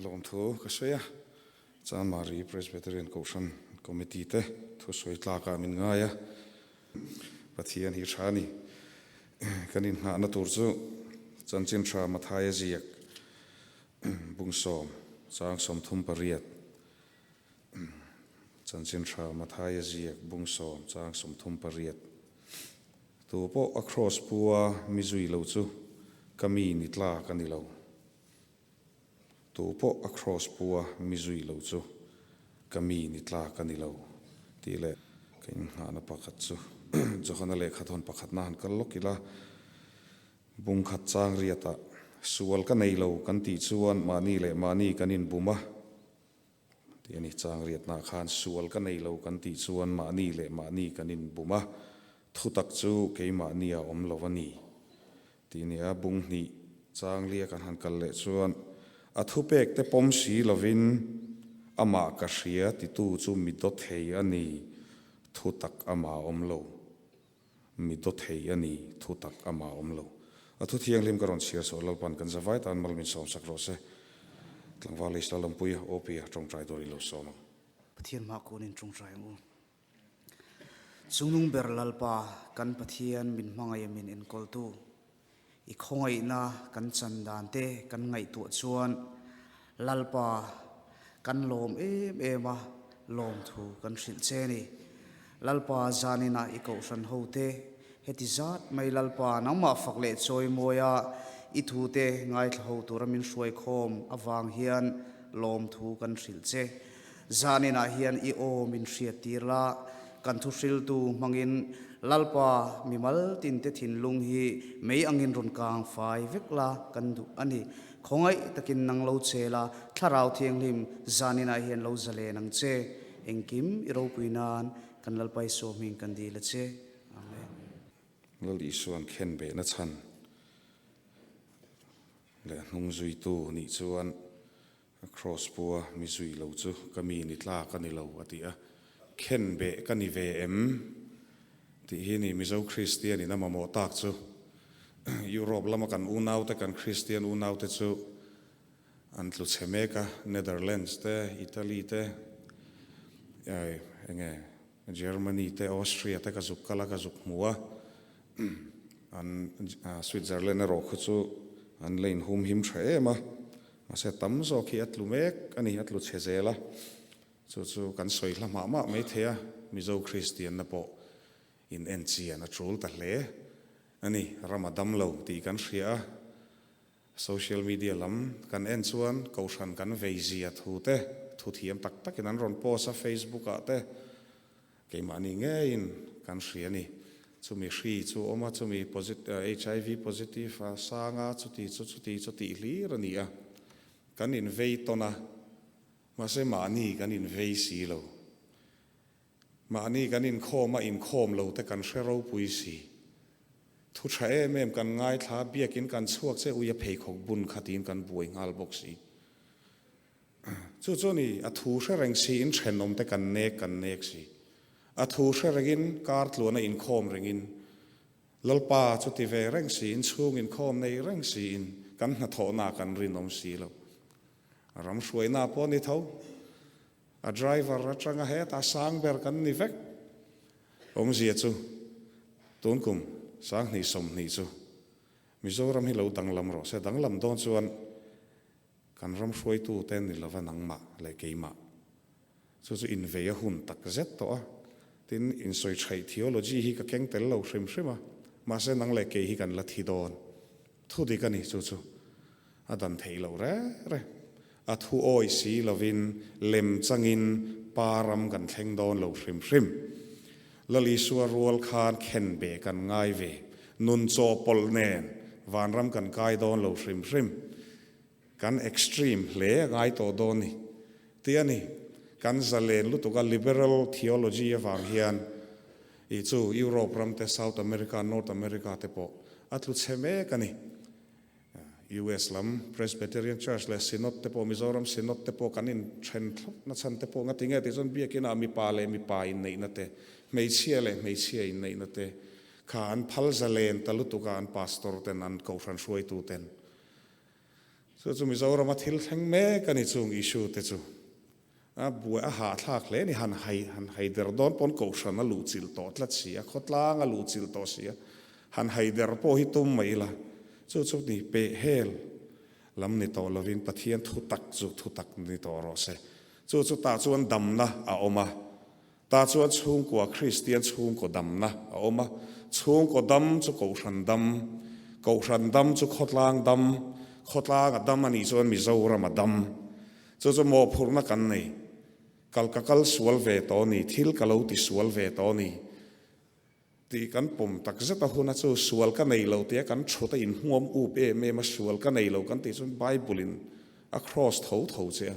Lawmthu ka sawi a, Chanmari Presbyterian Kohhran Committee te thusawi tlakah min ngai a, Pathian hi tha a ni. Kan inngahna tur chu Chanchin Tha Mathaia ziak bungsawm chang 38, Chanchin Tha Mathaia ziak bungsawm chang 38. Tu pawh a kraws pua mi zui lo chu ka mi ni tlak a ni lo. Tu pawh a kraws pua mi zui lo chu ka mi ni tlak a ni lo tih leh ka inngahna pakhat chu Johana lehkhathawn pakhatna han kal lawk ila, bungkhat chang riatah sual ka nei lo kan tih chuan mahni leh mahni kan inbum a tih a ni. Chang riatnaah khan sual ka nei lo kan tih chuan mahni leh mahni kan inbum a, thutak chu keimahnia awm lo a ni. Tih nia bung hnih changlia kan han kal leh chuan a thupek te pawm si lovin amah ka hria titu chu mi daw thei a ni, thu tak amah awm lo. Mi daw thei a ni, thu tak amah awm lo. A thu thianghlim ka rawn chhiar chhuah Lalpan kan zavai tan mal min sawmsak rawh se. Tlangval Isla Lampuia, OP a tawngtai tur i lo sawm ang. Pathian hma kunin tawngtai ang u. Chungnung ber Lalpa, kan Pathian min hmangaih min enkawltu, i khawngaihna kan chan dan te kan ngaihtuah chuan Lalpa kan lawm em em a, lawmthu kan hrilh che ni. Lalpa zaninah i kohhran ho te heti zat mai Lalpa nangmah fak leh chawimawi a i thu te ngaithla ho tura min hruaikhawm avang hian lawmthu kan hrilh che. Zaninah hian i aw min hriat tir la, kan thuhriltu hmangin Lalpa mimal tinte thinlung hi mei angin rawn kang fai vek la kan duh a ni. Khawngaih takin nang lo che la, Thlarau Thianghlim zaninah hian lo zalen ang che. Engkim i ropui nan kan Lalpa Isua hming kan dil a che. Amen. Lal Isua'n khenbehna chhan leh hnung zuitu nih chuan A kraws pua mi zui lo chu ka mi ni tlak a ni lo a ti a, khen beh ka ni ve em? Tih hi ni Mizo Kristian in a mamawh tak chu. Europe lama kan unaute kan Kristian unaute chu an tlu chhe mek a, Netherlands te, Italy te, enge Germany te, Austria te ka zuk kal a, ka zuk hmu a, an Switzerland erawh khu chu an la inhumhim tha em a, mahse tam zawk hi a tlu mek a ni, a tlu chhe zel a, chu chu kan sawi hla mah mah mai thei a, Mizo Kristianna pawh in en chian a tul ta hle a ni, ram a dam lo tih kan hria a, Social media lam kan en chuan kohhran kan vei zia thu te thu thiam tak takin an rawn post a, Facebook ah te keimahni ngeiin kan hria a ni. Chumi hri chu awm a, chumi HIV positive a sang a, chuti chu chuti chu tih hlir a ni a. Kan invei tawn a, mahse mahni kan invei si lo. Mahni kan inkhawm a, inkhawm lo te kan hre ropui si. Thu tha em em kan ngaithla, biakin kan chhuak che ui a pheikhawk bun kha tiin kan buai nghal bawk si. Chu chu ni, a thu hre reng siin thenawm te kan nek kan nek si. A thu hre rengin kar tluana inkhawm rengin Lalpa chu ti ve reng siin chhung inkhawm nei reng siin kan hnathawhna kan rinawm si lo. Ram hruaina pawh ni tho. A driver atanga hetah sang ber kan ni vek. Awmzia chu tun kum 2020 chu Mizoram hi lo danglam rawh se, danglam dawn chuan kan ram hruaitu te ni lova nangmah leh keimah chu chu invei a hun tak zet tawh a, tin insawi thaih theology hi ka keng tel lo hrim hrim a, mahse nang leh kei hi kan la thi dawn. Thu dik a ni chu chu a dan theih loh reng reng. A thu awi si lovin lem changin pa ram kan thleng dawn lo hrim hrim. Lal Isua rual khan khen be kan ngai ve. Nun chaw pawlh nen vanram kan kai dawn lo hrim hrim. Kan extreme hle a ngai tawh dawn ni. Ti a ni. Kan zalen lutuk a liberal theology avang hian i chu Europe ram te, South America, North America te pawh a tlu chhe mek a ni. US lam Presbyterian Church leh Synod te pawh Mizoram Synod te pawh kan inthen thlawp na chhan te pawh ngati nge tih chuan biakinah mipa leh mipa inneihna te, hmeichhia leh hmeichhia inneihna te kha an phal zalen ta lutuk a an pastor ten an kohhran hruaitu ten. Chu chu Mizorama thil thleng mek a ni chung issue te chu. A buai a hahthlak hle a ni, han hai han hai der dawn pawn kohhran a luh chilh tawh tlat si a, khawtlang a luh chilh tawh si a, han hai der pawh hi tum mai ila, chu chu ni peh hel lam ni tawh lovin Pathian thu tak chu thu tak ni tawh rawh se. Chu chu tah chuan damna a awm a, tah chuan chhungkua Kristian chhungkaw damna a awm a, chhungkaw dam chu kohhran dam, kohhran dam chu khawtlang dam, khawtlang a dam a nih chuan Mizoram a dam. Chu chu mawhphurhna kan nei. Kal ka kal sual ve tawh ni, thil ka lo ti sual ve tawh ni tih kan pawm tak zet a hun a chu sual ka nei lo tia kan thut a inhmuam up em em a sual ka nei lo kan tih chuan Bible in a cross tho tho che a,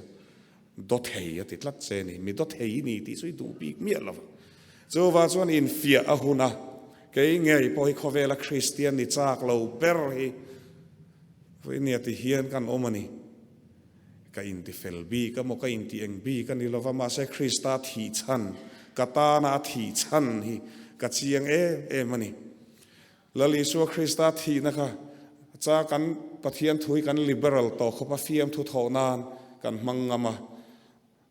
daw thei a ti tlat che ni, mi daw thei i ni tih chu i duh bik miah lo va. Chuvang chuan infiah a hun a, kei ngei pawh hi khawvela Kristian ni chak lo ber hi vawinia ti hian kan awm a ni. Ka inti fel bik a maw, ka inti eng bik a ni lova, mahse Krista thih chhan, ka tana a thih chhan hi ka chiang em em a ni. Lal Isua Krista thihna kha cha kan Pathian thu hi kan liberal tawh khawp a, fiamthu thawh nan kan hmang ngam a.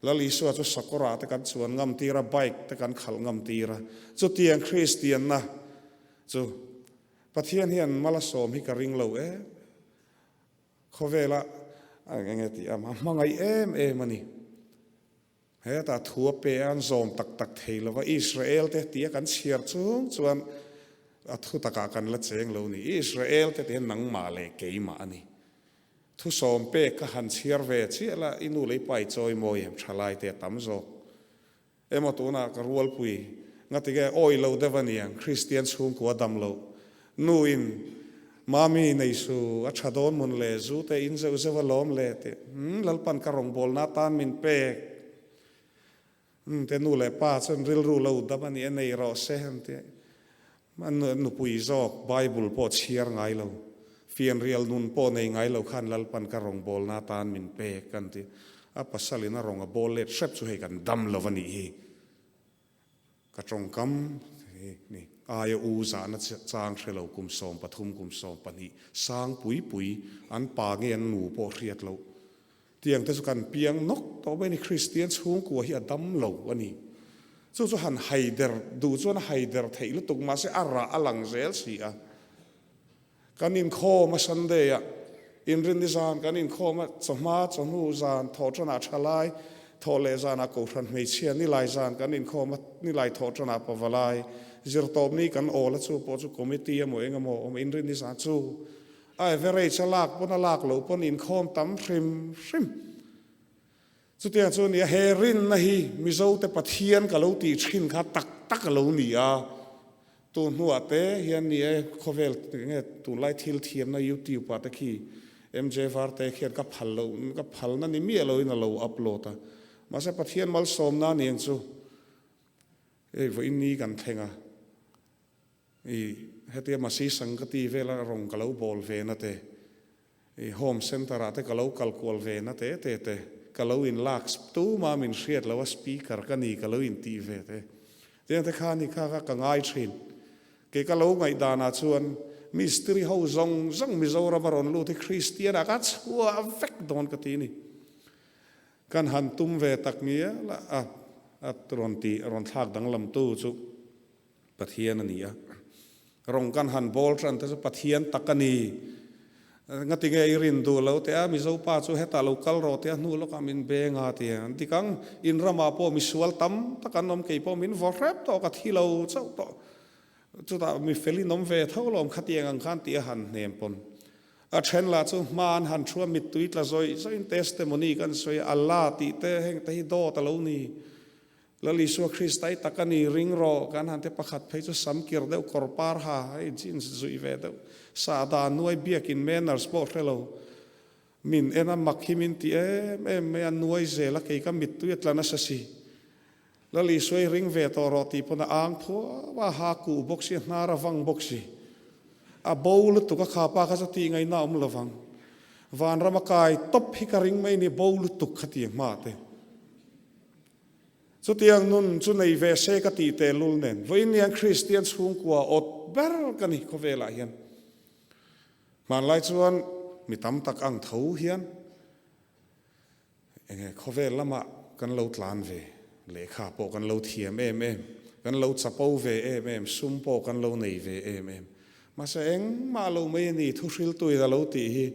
Lal Isua chu sakawrah te kan chuan ngam tir a, bike te kan khalh ngam tir a. Chutiang Kristianna chu Pathian hian malasawm hi ka ring lo em. Khawvela eng enge tih a hmangaih em em a ni. Hetah thu a pe a, an zawm tak tak thei lova Israel te tia kan chhiar chung chuan a thu takah kan la cheng lo ni. Israel te tihian nangmah leh keimah a ni. Thu sawm pek kha han chhiar ve chiah la, i nu lei pa i chawi mawi em thalai te a tam zawk. Emaw tunah ka rualpui ngatige awi lo deuh a niang Kristian chhungkua dam loh nu in Mami nei su a tha dawn mun le zu te in zeuh zeuh a lawm le tih umm Lalpan ka rawngbawlna atan min pek umm te nu leh pa chuan rilru lo dam a ni a nei rawh se an ti a nupui zawk Bible pawh chhiar ngai lo fianrial nun pawh nei ngai lo khan Lalpan ka rawngbawlna atan min pek an ti. A pasalin a rawng a bawl let hrep chu hei kan dam lo a nih hi. Ka tawngkam hi ni aia u zahna chang hre lo kum 13 kum 12 sang pui pui an pa nge an nu pawh hriat loh Tiang te chu kan piang nawk tawh mai a ni, Kristian chhungkua hi a dam lo a ni. Chu chu han haider duh chuan a haider theih lutuk mahse a rah a lang zel si a. Kan inkhawm a Sunday ah inrinni zan kan inkhawm a, chawhma chawhnu zan thawhtanah thalai, thawh leh zanah kohhran hmeichhia nilai zan kan inkhawm a, nilai thawhtanah pavalai zirtawpni kan awl a chu pawh chu committee emaw eng emaw awm inrinni zan chu A average a lak pawn a lak loh pawn inkhawm tam hrim hrim. Chutiang chu a ni a, he rinna hi Mizote Pathian ka lo tih thin kha tak tak a lo ni a. Tun hnuah te hian ni e, khawvel nge tunlai thil thiamna YouTube ah te khi MJ Varte khian ka phal loh, ka phalna ni miah loin a lo upload a. Mahse Pathian malsawmna aniang chu hei vawiin ni kan thleng a. I hetia Masi Sangati vela rawng ka lo bawl ve na te, i Home Centre ah te ka lo kal kual ve na te te te, ka lo in lak tuma min hriat lo a speaker ka ni ka lo in tih ve te. Tiang te kha ni kha kha ka ngai thin. Kei ka lo ngaihdan ah chuan mistiri ho zawng zawng Mizoram a rawn lut hi Kristian ah ka chhuah vek dawn ka ti ni. Kan han tum ve tak ngial a, a rawn ti rawn thlak danglam tu chu. Pathian a ni a. Rawng kan han bawl tan te chu Pathian tak a ni. Ngati nge i rin duh lo teh a, Mizo pa chu hetah lo kal rawh teh a hnu lawkah min beng a ti a. An dik ang, in ramah pawh misual tam tak an awm, kei pawh min vaw hrep tawh, ka thi lo chauh tawh. Chutah mi fel in awm ve tho lawm khatiang ang khan tih a han hnem pawn. A then lah chu hma an han thu a, mittui tla zawih zawih in testimony kan sawi a, Allah tih te heng te hi dawt a lo ni. Lal Isua Krista i tak a ni ring rawh, kan han te pakhat phei chu sam kir deuh kawr par ha, hei jeans zuih ve deuh, sahdah nuai biakin manners pawh hre lo, min en a mak hi min ti em em mai a, nuai zel a kei ka mittui a tla nasa si. Lal Isua i ring ve tawh rawh tih pawn a ang phuau a, ha kuh bawk si, a hnar a vang bawk si. A bo lutuk a kha pa kha chu tih ngaihna a awm lovang. Vanram a kai tawp hi ka ring mai ni, bo lutuk kha ti hma te. Chutiang nun chu nei ve se ka tih tehlul nen, vawiin hian Kristian chhungkua awt ber ka ni khawvelah hian. Hmanlai chuan mi tam tak ang tho hian enge khawvel lamah kan lo tlan ve, lehkha pawh kan lo thiam em em, kan lo chapo ve em em, sum pawh kan lo nei ve em em. Mahse engmah lo mai a ni, thuhriltuin a lo tih hi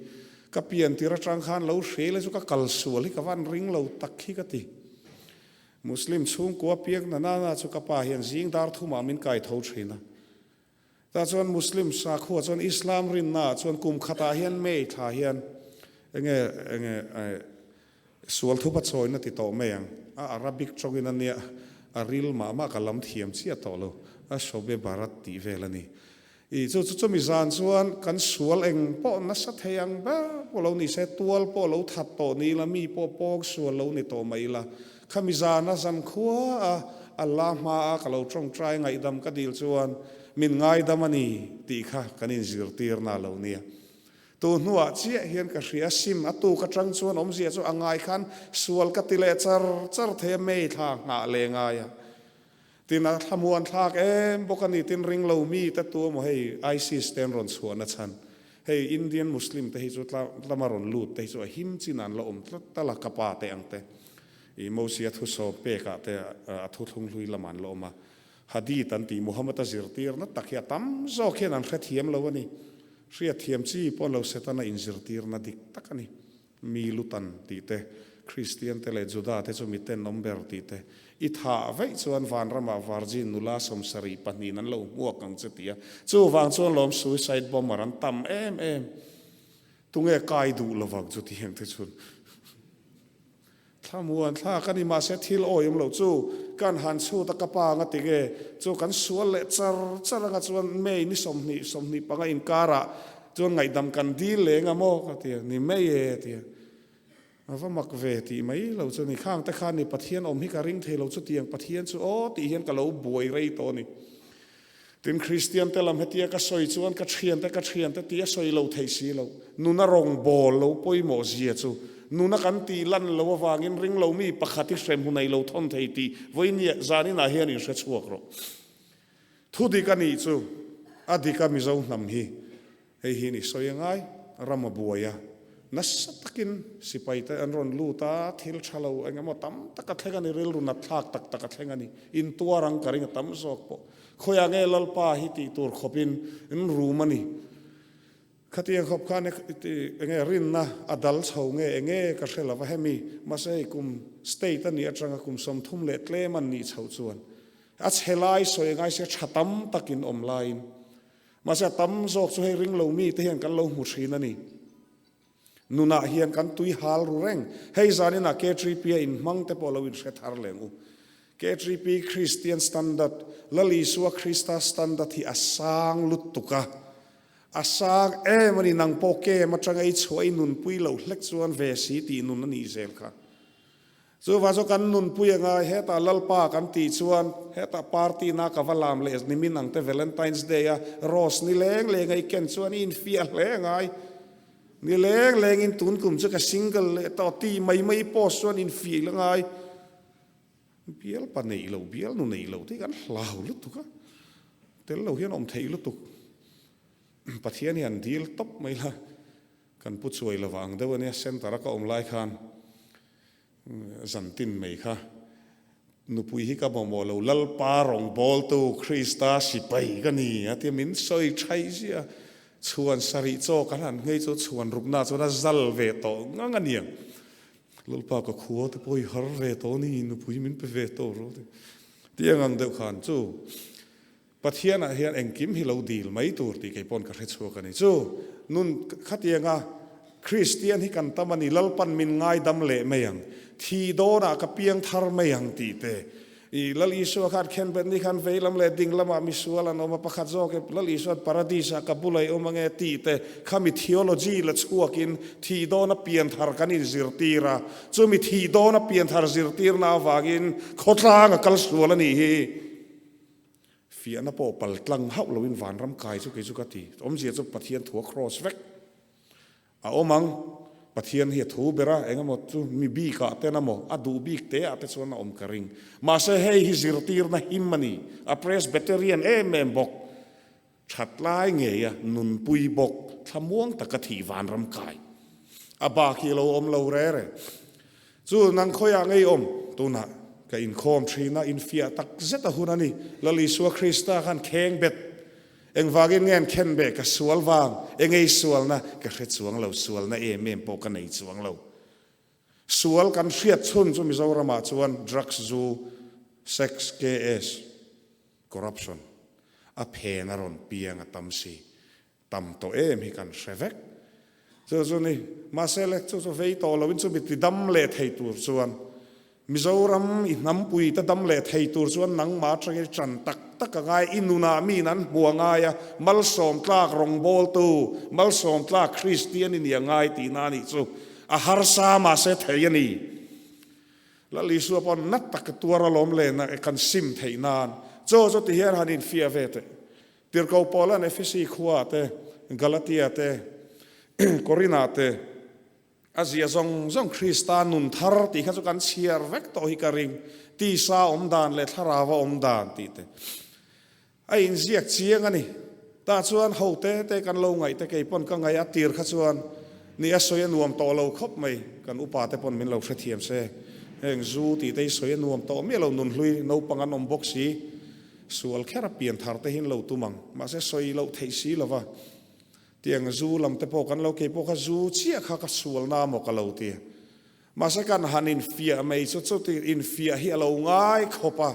ka pian tir atang khan lo hria ila chu ka kal sual hi ka van ring lo tak hi ka ti. Muslim chhungkua piak na nana chu ka pa hian zing dar thumah min kai tho thin a. Tah chuan Muslim sakhua chuan Islam rinna ah chuan kum khatah hian May thla hian enge enge sual thupa chawina ti tawh mai ang a Arabic tawngin a nia a ril mah mah ka lam thiam chiah tawh lo a Shobe Barat tih vel a ni. I chu chu chumi zan chuan kan sual eng pawh nasa thei ang ber pawh lo ni se, tual pawh lo that tawh ni ila, mi pawh pawng sual lo ni tawh mai ila, khami zana zan khua a Allah hmaa ka lo tawngtai ngaihdam ka dil chuan min ngaidam a ni tih kha kan inzirtirna a lo nia. Tu hnuah chiah hian ka hria sim a tuk atang chuan awmzia chu a ngai khan sual ka ti leh char char thei a, mei thla nghah leh ngai a. Tin a thlamuan thlak em bawk a ni, tin ring lo mi te tu emaw hei ISIS te an rawn chhuah na chhan, hei Indian Muslim te hi chu tlama rawn lut te hi chu a him chin an la awm tlat tal a, ka pa te ang te i Mosia thusawm pek ah te a thuthlung hlui lamah an la awm a, Hadith an tih Muhammad a zirtir na tak hi a tam zawk hian an hrethiam lo a ni, hriatthiam chi pawh an lo Setana inzirtir na dik tak a ni. Mi lutan tih te, Kristian te leh Juda te chu mi tenawm ber tih te, i thah vaih chuan vanramah virgin nula 72 an lo hmuak ang che ti a, chuvang chuan lawm suicide bomber an tam em em. Tunge kai duh lovang chu ti ang te chuan thlamuan thlak a ni mahse thil awih awm loh chu kan han chhut a ka pa anga tinge chu kan sual leh char char anga chuan May ni 20 25 inkarah Chuan ngaihdam kan dil leng a maw? Ka ti a, ni mai e a ti a. A va mak ve tih mai lo chu ni. Khang te khan ni Pathian awm hi ka ring thei lo chutiang Pathian chu aw tih hian ka lo buai rei tawh a ni. Tin Kristian te lam hetia ka sawi chuan ka thiante ka thiante tih a sawi lo thei si lo. Nuna rawngbâwl lo pawimawh zia chu nuna kan tih lan lo avangin ring lo mi pakhat hi hrem hun ei lo thawn thei tih vawinia zaninah hian inhre chhuak rawh. Thu dik a nih chu a dik a Mizo hnam hi hei hi ni sawi a ngai, ram a buai a, nasa takin sipai te an rawn lut a, thil tha lo eng emaw tam tak a thleng a ni, rilru nat thlak tak tak a thleng a ni, intuar ang ka ring a tam zawk pawh. Khawiah nge Lalpa hi tih tur khawpin in rum a ni. Khatiang khawp khan enge rinna a dal chho nge enge ka hre lova hemi mahse hei kum state a nih atanga kum 30 leh tlem an nih chhoh chuan A chhe lai sawi ngai sia tha tam takin awm laiin mahse a tam zawk chu hei ring lo mi te hian kan lo hmu thin a ni. Nunah hian kan tui hal ru reng. Hei zaninah KTP a inhmang te pawh lo inhre thar leng u. KTP Christian Standard, Lal Isua Krista Standard hi a sang lutuk a. A sang em a ni, nang pawh kem atanga i chhuah i nunpui loh hlek chuan ve si tih nun a nih zel kha. Chuvang chu kan nunpui a ngai, hetah Lalpa kan tih chuan hetah party na ka va lam leh nimin ang te Valentine's Day a rose ni leng leng a i ken chuan i infiah hle a ngai. Ni leng leng in tun kum chu ka single leh tawh ti mai mai post chuan infiah a ngai. Bial pa neih lo, bial nu neih lo te hi kan hlau lutuk a, tel lo hian awm theih lutuk. Pathian hian dil tawp mai la. Kan pu chuai lova ang deuh a nia, centre a ka awm lai khan zantin mai kha nupui hi ka mamawh lo, Lalpa rawngbawltu Krista sipai ka ni a tia min sawi thaih ziah a, chhuan sarih chaw kan han nghei chu chhuan rukna chuan a zal ve tawh ngang a nia, Lalpa ka khua te pawh i har ve tawh a ni, nupui min pe ve tawh rawh ti ang ang deuh khan chu. Pathianah hian engkim hi lo dil mai tur tih kei pawn ka hre chhuak a ni. Chu nun khatianga Kristian hi kan tam a ni, Lalpan min ngaidam leh mai ang, thi dawnah ka piang thar mai ang tih te. I Lal Isua khan khenbet ni khan vei lam leh ding lamah misual an awm a, pakhat zawk e Lal Isua'n Paradis ah ka bulai awm ange tih te khami theology la chhuakin thi dawna pian thar kan inzirtir a, chumi thi dawna pian thar zirtirna avangin khawtlang a kal sual a nih hi. Fiahna pawh pal tlang hauh loin vanram kai chu kei chu ka ti. Awmzia chu Pathian thu a cross vek a awm ang. Pathian hi a thu ber a, eng emaw chu mi bikah ten emaw a duh bik te ah te chuan a awm ka ring. Mahse hei hi zirtirna him a ni, a Presbyterian em em bawk. That lai ngeia nunpui bawk thlamuang taka thih vanram kai. A bak hi lo awm lo re re. Chu nang khawiah ngei awm tunah ka inkhawm thin a, infiah tak zet a hun a ni. Lal Isua Krista khan kheng bet. Engvangin nge an khen beh ka sual vang, engei sualna ka hre chuang lo, sualna em em pawh ka nei chuang lo. Sual kan hriat chhun chu Mizoramah chuan drugs zu, sex, KS, corruption a phen a rawn piang a tam si. Tam tawh em hi kan hre vek. Chu chu ni. Mahse le, chu chu vei tawh loin chumi ti dam leh thei tur chuan Mizoram i hnampui te dam leh thei tur chuan nangmah atangin i tan tak tak a ngai. I nunah miin an hmu a ngai a, malsawm tlak rawngbawltu, malsawm tlak Kristian i ni a ngai tihna a nih chu. A harsa mahse thei a ni. Lal Isua pawh na tak a tuar alawm le na kan sim theih nan. Chaw chu ti hian han infiah ve teh. Tirhkoh Paula'n Efesi khuaah te, Galatia te, Korinah te a zia zawng zawng Krista nun thar tih kha chu kan chhiar vek tawh hi ka ring. Tisa awm dan leh thlarau a awm dan tih te a inziak chiang a ni. Tah chuan ho te te kan lo ngaih te kei pawn ka ngaih a tir kha chuan ni a sawi a nuam tawh lo khawp mai. Kan upa te pawn min lo hrethiam se. Heng zu tih te hi sawi a nuam tawh miah lo nunhlui naupang an awm bawk si. Sual kher a pian thar te hian lo tum ang. Mahse sawi loh theih si lo va. Tiang zu lam te pawh kan lo kei pawh kha zu chiah kha ka sual na maw ka lo ti. Mahse kan han infiah mai chu chuti infiah hi a lo ngai khawp a.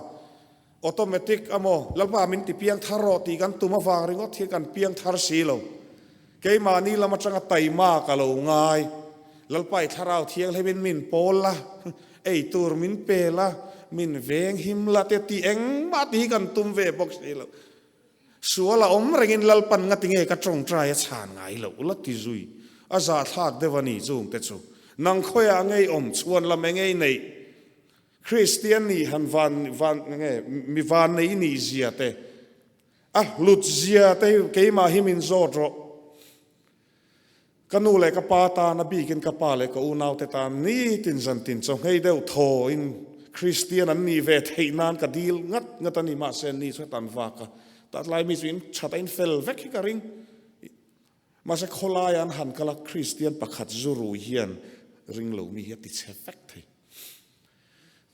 Automatic amaw Lalpa min ti piang thar rawh tih kan tum avang ringawt hi kan piang thar si lo. Keimahni lam atanga taima ka lo ngai. Lalpa i thlarau thianghlimin min pawl la, ei tur min pe la, min veng him la te tih engmah tih hi kan tum ve bawk si lo. Sual a awm rengin Lalpan nga tinge ka tawngtai a chhan ngai loh la ti zui. A zahthlak deuh a ni chungte chu. Nang khawiah ngei awm chhuan lam engei neih Kristian nih han van van nge mi van nei nih zia te a hlut zia te hi keimah hi min zawt rawh. Ka nu leh ka pa tan a bikin ka pa leh ka unaute tan nitin zantin chaw nghei deuh thaw in Kristian an nih ve theih nan ka dil ngat ngat a ni mahse ni chu tan vak a tatlai mi chu in that a in fel vek hi ka ring. Mahse khawlai an han kal a Kristian pakhat zu rui hian ring lo mi hi a ti chhe vek thei.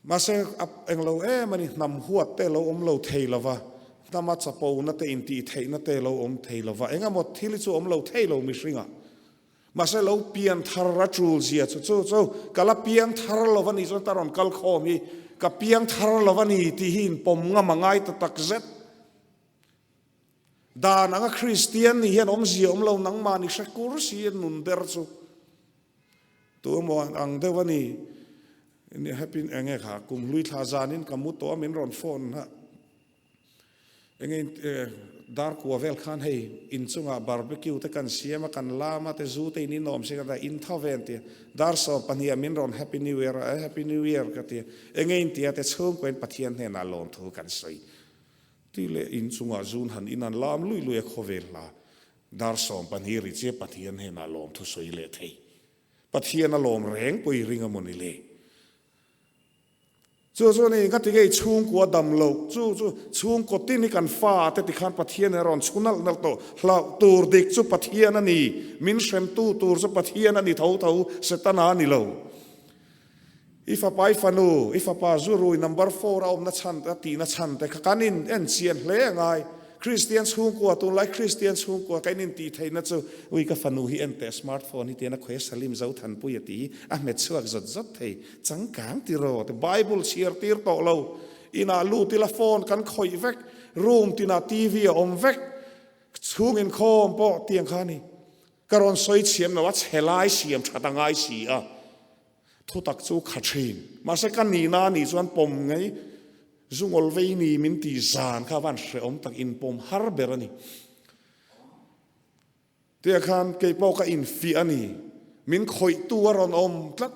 Mahse, a englo em a ni, hnam huat te lo awm lo thei lo va, hnama chapona te intihtheihna te lo awm thei lo va, engemaw thil hi chu awm lo thei lo mihringah. Mahse, lo pian thar a tul zia chu chu chu ka la piang thar lo va ni chuan ta rawn kal khawm hi ka piang thar lo va ni tih hi inpawm ngam a ngai ta tak zet. Dan anga Kristian ni hian awmzia awm lo nangmah ni hre kur si nun ber chu. Tu emaw ang deuh a ni. Ni happy enge kha kum hlui thla zanin ka mu tawh a min rawn phone a. Enge dar kua vel khan hei inchungah barbecue te kan siam a kan lam a te zu te in inawm si ka ti a in tho ve an ti a. Dar 12 ah min rawn happy new year a happy new year ka ti a. Enge in ti a te chhungkaw in Pathian hnenah lawmthu kan sawi. Ti leh inchungah zun han in an lam lui lui a khawvel hla. Dar 12 ri chiah Pathian hnenah lawm thusawi leh thei. Pathian a lawm reng pawh i ring a maw ni le? Chu chu ni, ka ti ngei chhungkua dam loh, chu chu chhungkaw tin hi kan fa te tikhan Pathian a rawn chhu nalh nalh tawh. Hlauh tur dik chu Pathian a ni, min hremtu tur chu Pathian a ni tho tho, Setana a ni lo. I fapa i fanu, i fapa zurui number four a awmna chhan a tihna chhan te kha kan in en chian hle a ngai. Kristian chhungkua, tunlai Kristian chhungkua ka in intih theihna chu ui ka fanu hi en teh smartphone hi tian a khawi a Salim Zothanpui a ti hi a hmet chhuak zawt zawt thei changkang tiraw te Bible chhiar tir tawh lo inah lut ila phone kan khawih vek room tinah TV a awm vek chhung inkhawm pawh tiang kha a ni. Ka rawn sawi chhiam lo a chhe lai siam that a ngai si a. Thutak chu kha thin. Mahse ka nihna a nih chuan pawm ngei zungawl vei ni min tih zan kha van hrehawm tak inpawm har ber a ni. Tia khan kei pawh ka infiah a ni. Min khawihtu a rawn awm tlat.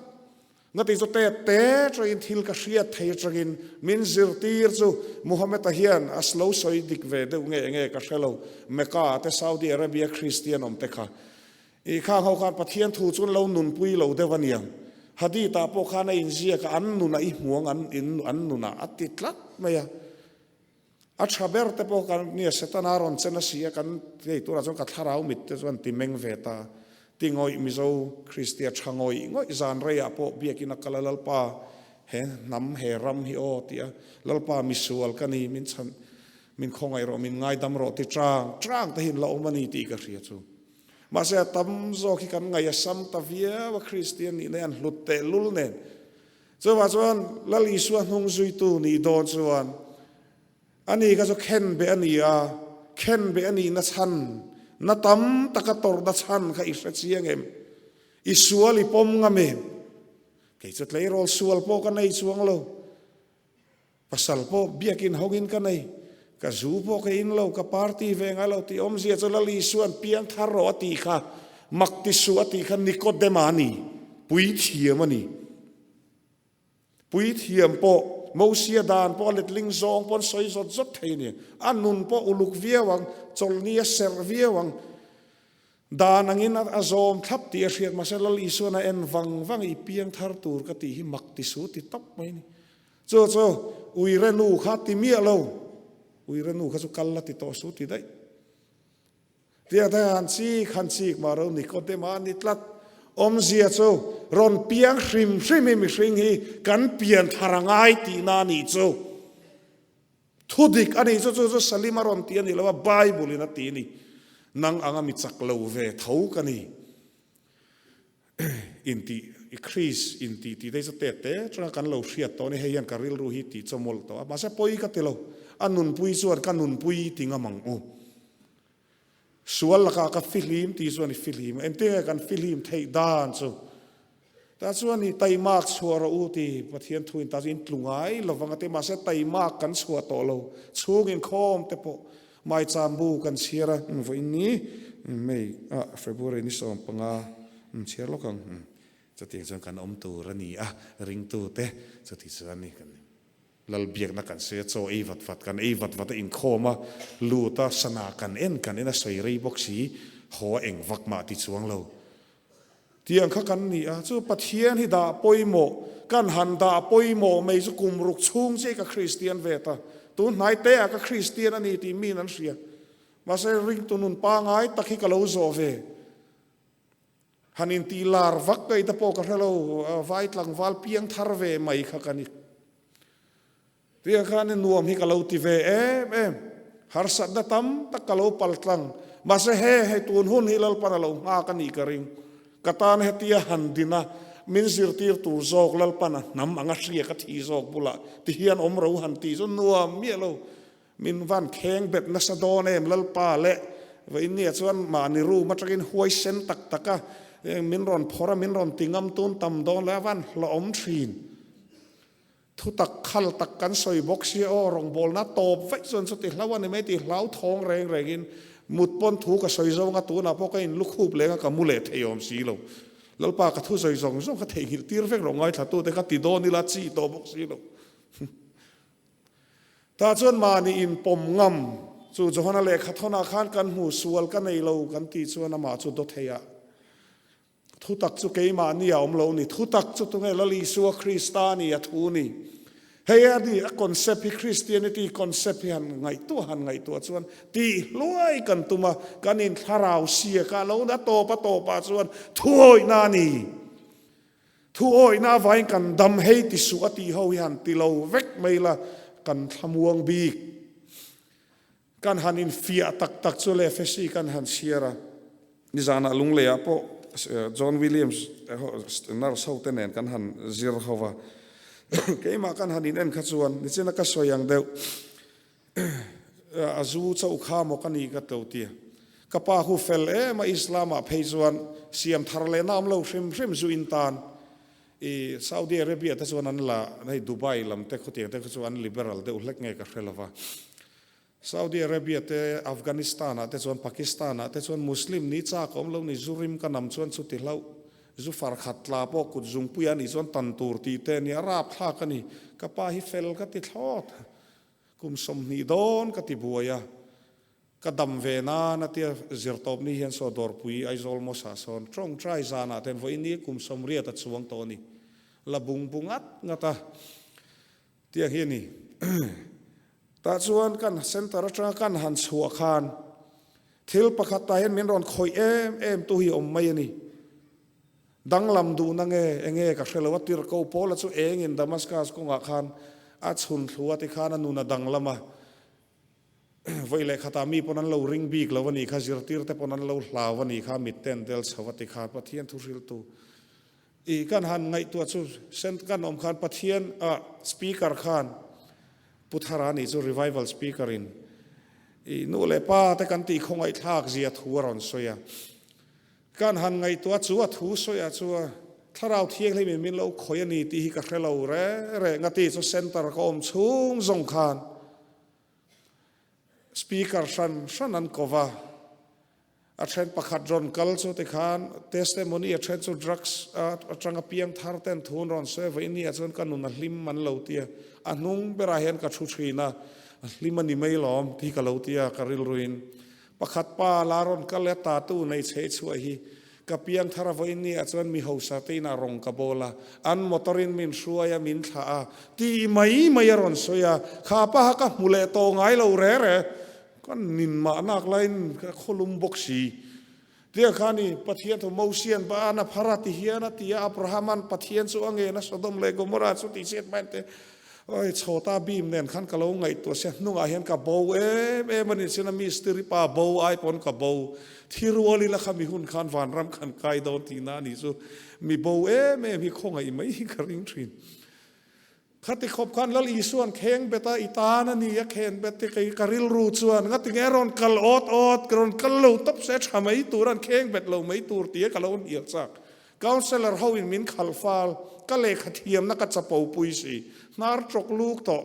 Ngati chu te te tangin thil ka hriat thei atangin min zirtir chu Muhammad-a hian a lo sawi dik ve deuh nge nge ka hre lo. Mecca te Saudi Arabia Christian awm te kha I khang ho khan Pathian thu chu an lo nunpui lo deuh a niang. Hadith ah pawh khan a inziak a, an nunah i hmuang an in an nunah a ti tlat mai a. A tha ber te pawh kan nia Setana rawn chen a si a kan hei turah chuan ka thlarau mit te chuan ti meng ve ta. Ti ngawih Mizo Kristia tha ngawih ngawih zan reiah pawh biakin a kal a Lalpa he hnam he ram hi aw ti a Lalpa misual ka ni min chhan min khawngaih rawh min ngaidam rawh ti chang chang te hian la awm a ni tih ka hria chu. Mahse a tam zawk hi kan ngaih a sam ta viau a Kristian nihna hi an hlut tehlul nen. Chuvah chuan Lal Isua hnung zuitu nih dawn chuan ani kha chu khen beh a ni a, khen beh a nihna chhan, na tam taka tawrhna chhan kha i hre chiang em? I sual i pawm ngam em? Kei chu tleirawl sual pawh ka nei chuang lo. Pasal pawh biakin hawngin ka nei, ka zu pawh ka in lo, ka party ve ngai lo tih awmzia chu Lal Isua'n piang thar rawh a tih kha, mak ti suh a tih kha Nikodema a ni, puithiam a ni. Puithiam pawh Mosia dan pawh a letling zawng pawh an sawi zawt zawt thei a ni. A nun pawh uluk viau ang, chawlhni a serh viau ang. Dan angin a zawm thlap tih a hriat mahse Lal Isua'n a en vang vang i piang thar tur ka tih hi mak ti su ti tawp mai a ni. Chu chu uire nu kha ti miah lo, uire nu kha chu kal la ti tawh su ti daih. Tiang te han chik han chik mah ro Nikodema a ni tlat. Awmzia chu rawn piang hrim hrim hi mihring hi kan pian thar a ngai tihna a nih chu. Thu dik a nih chu chu chu Salim a rawn ti a ni lo a, Bible in a ti a ni. Nang anga mi chak lo ve tho ka ni. Intih i Kris intih tih te hi chu tet te atanga kan lo hriat tawh a ni. Hei hian ka rilru hi tih chawmawlh tawh a, mahse pawi ka ti lo. A nunpui chuan ka nunpui ti ngam ang u. Sual lakah ka fihlim tih chuan i fihlim a, engtin nge kan fihlim theih dan chu? Tah chuan i taimak chhuah rawh u ti Pathian thuin tah chu in tlu ngai lovang a ti, mahse taimak kan chhuah tawh lo, chhung inkhawm te pawh maicham bu kan chhiar a, vawiin ni May ah February ni 15 chhiar lawk ang, chutiang chuan kan awm tur a ni a, ringtute chuti chuan ni kan. Lalbiakna kan sawi a, chaw ei vat vat kan ei vat vat a, inkhawm a, lut a, sana kan en kan en a, sawi rei bawk si, haw a eng vak mah ti chuang lo. Tiang kha kan ni a, chu Pathian hi dah pawimawh, kan han dah pawimawh mai chu kum ruk chhung chiah ka Kristian ve ta. Tun hnai te ah ka Kristian a ni tih miin an hria. Mahse ringtu nun pangai tak hi ka lo zawh ve. Han intih lar vak kaih te pawh ka hre lo, vai tlangval piang thar ve mai kha ka ni. Tiang khan i nuam hi ka lo ti ve em em, harsatna tam tak ka lo pal tlang, mahse he hei tun hun hi Lalpan a lo nghak a nih ka ring. Ka tan hetia han din a, min zirtir tur zawk Lalpan a hnam anga hria ka thi zawk bulah ti hian awm ro han tih chu nuam miah lo. Min van kheng bet nasa dawn em Lalpa le Vawinia chuan mahni room atangin huaisen tak tak a min rawn phawrh a min rawn ti ngam tun tam dawn le a van hlawhawm thin. Thu tak khal tak kan sawi bawk sia aw rawngbawlna tawp vaih chuan chuti hlau a ni mai tih hlau thawng reng rengin mut pawn thu ka sawi zawng a tunah pawh ka in lukhup leng a ka mu leh thei awm si lo. Lalpa ka thu sawi zawng zawng kha theihnghilh tir vek rawh ngaithlatute kha ti dawn ila chi tawh bawk si lo. Tah chuan mahni inpawm ngam chu Johana lehkha thawnah khan kan hmu sual ka nei lo kan tih chuan amah chu daw thei a. Thutak chu keimahni a awm lo ni. Thutak chu tunge Lal Isua Krista ni a thu ni. Hei a ni a concept hi Christianity concept hi han ngaihtuah han ngaihtuah chuan tih hluai kan tum a, kan inthlarau siak a lo na tawp a tawpah chuan thuawihna a ni. Thu awihna avain kan dam hei ti suh a tih ho hi han ti lo vek mai la, kan thlamuang bik. Kan han infiah tak tak chu le Efesi kan han chhiar a, nizanah Lungleiah pawh John Williams nurse ho te nen kan han zir ho va, keimah kan han in en kha chuan nichina ka sawi ang deuh A zu chauh kha maw ka nih ka tlo tia. Ka pa hu fel em a Islam ah phei chuan siam thar leh na awm lo hrim hrim zu in tan. I Saudi Arabia te chuan an la hei Dubai lam te khawtiang te kha chu an liberal deuh hlek nge ka hre lova. Saudi Arabia te Afghanistan ah te chuan Pakistan ah te chuan Muslim ni chak awm lo ni zu rim ka nam chuan chuti hlauh zu far khat tla pawh kut zungpui a nih chuan tan tur tih te nia rapthlak a ni. Ka pa hi fel ka ti thlawt. Kum 20 dawn ka ti buai a, ka dam ve nan a tia zirtawp ni hian saw dawrpui Aizawl Mosque ah sawn tawngtai zanah ten vawiin ni kum 80 a chuang tawh a ni. La bung bu ngat ngat a, tiang hi a ni. Tah chuan kan centre atanga kan han chhuah khan thil pakhat tah hian min rawn khawih em em tu hi awm mai a ni. Danglam duhna nge enge ka hre lo a, tirhko Paula chu engin Damascus kawngah khan a chhun thlu a tikhan a nun a danglam a. Vawi leh khatah mi pawn an lo ring bik lo a nih kha, zirtirte pawn an lo hlau a nih kha, mitten del chho a ti kha Pathian thu hriltu i kan han ngaihtuah chu sent kan awm khan Pathian ah speaker khan Pu Thara nih chu revival speaker in i nu leh pa te kan tih khawngaihthlak zia thu a rawn sawi a. Kan han ngaihtuah chu a thu sawi ah chuan Thlarau Thianghlim in min lo khawih a ni tih hi ka hre lo reng reng a ti chu center ka awm chhung zawng khan speaker hran hran an ko va, a then pakhat rawn kal chu tikhan testimony a then chu drugs atanga piang thar ten thu an rawn sawi vawiin ni ah chuan ka nun a hlim an lo ti a, a hnung berah hian ka thu thin a, a hlim a ni mai lawm tih ka lo ti a ka rilruin Pakhat pa la rawn kal e tatu nei chhe chhuah hi ka piang thar a vawiin ni ah chuan mi hausa te inah rawng ka bawl a, an motor in min hruai a min thlah a tih mai mai a rawn sawi a, kha paha ka hmu leh tawh ngai lo re re, ka nin mah nak laiin ka khawlum bawk si. Tia khan i Pathian thu Mosian ba an a phar a ti hian a ti a, Abrahaman Pathian chu a ngen a Sodom leh Gomorrah chu tih chhiat mai te oi chhawta bim nen khan ka lo ngaihtuah sia hnungah hian ka bo em em a ni chin a mistiri pa bo ai pawn ka bo thi rual ila kha mi hun khan vanram khan kai dawn tihna a nih chu mi bo em em hi khawngaih mai hi ka ring thin. Khati khawp khan Lal Isua'n kheng bet a, i tan a ni a khen bet te kei ka rilru chuan ngati nge rawn kal awt awt, ka rawn kal lo tawp se tha mai tur an kheng bet lo mai tur tia ka lo hnial chak. Councellor ho in min khal fal, ka lehkha thiamna ka chapo pui si, hnar tawk luk tawh,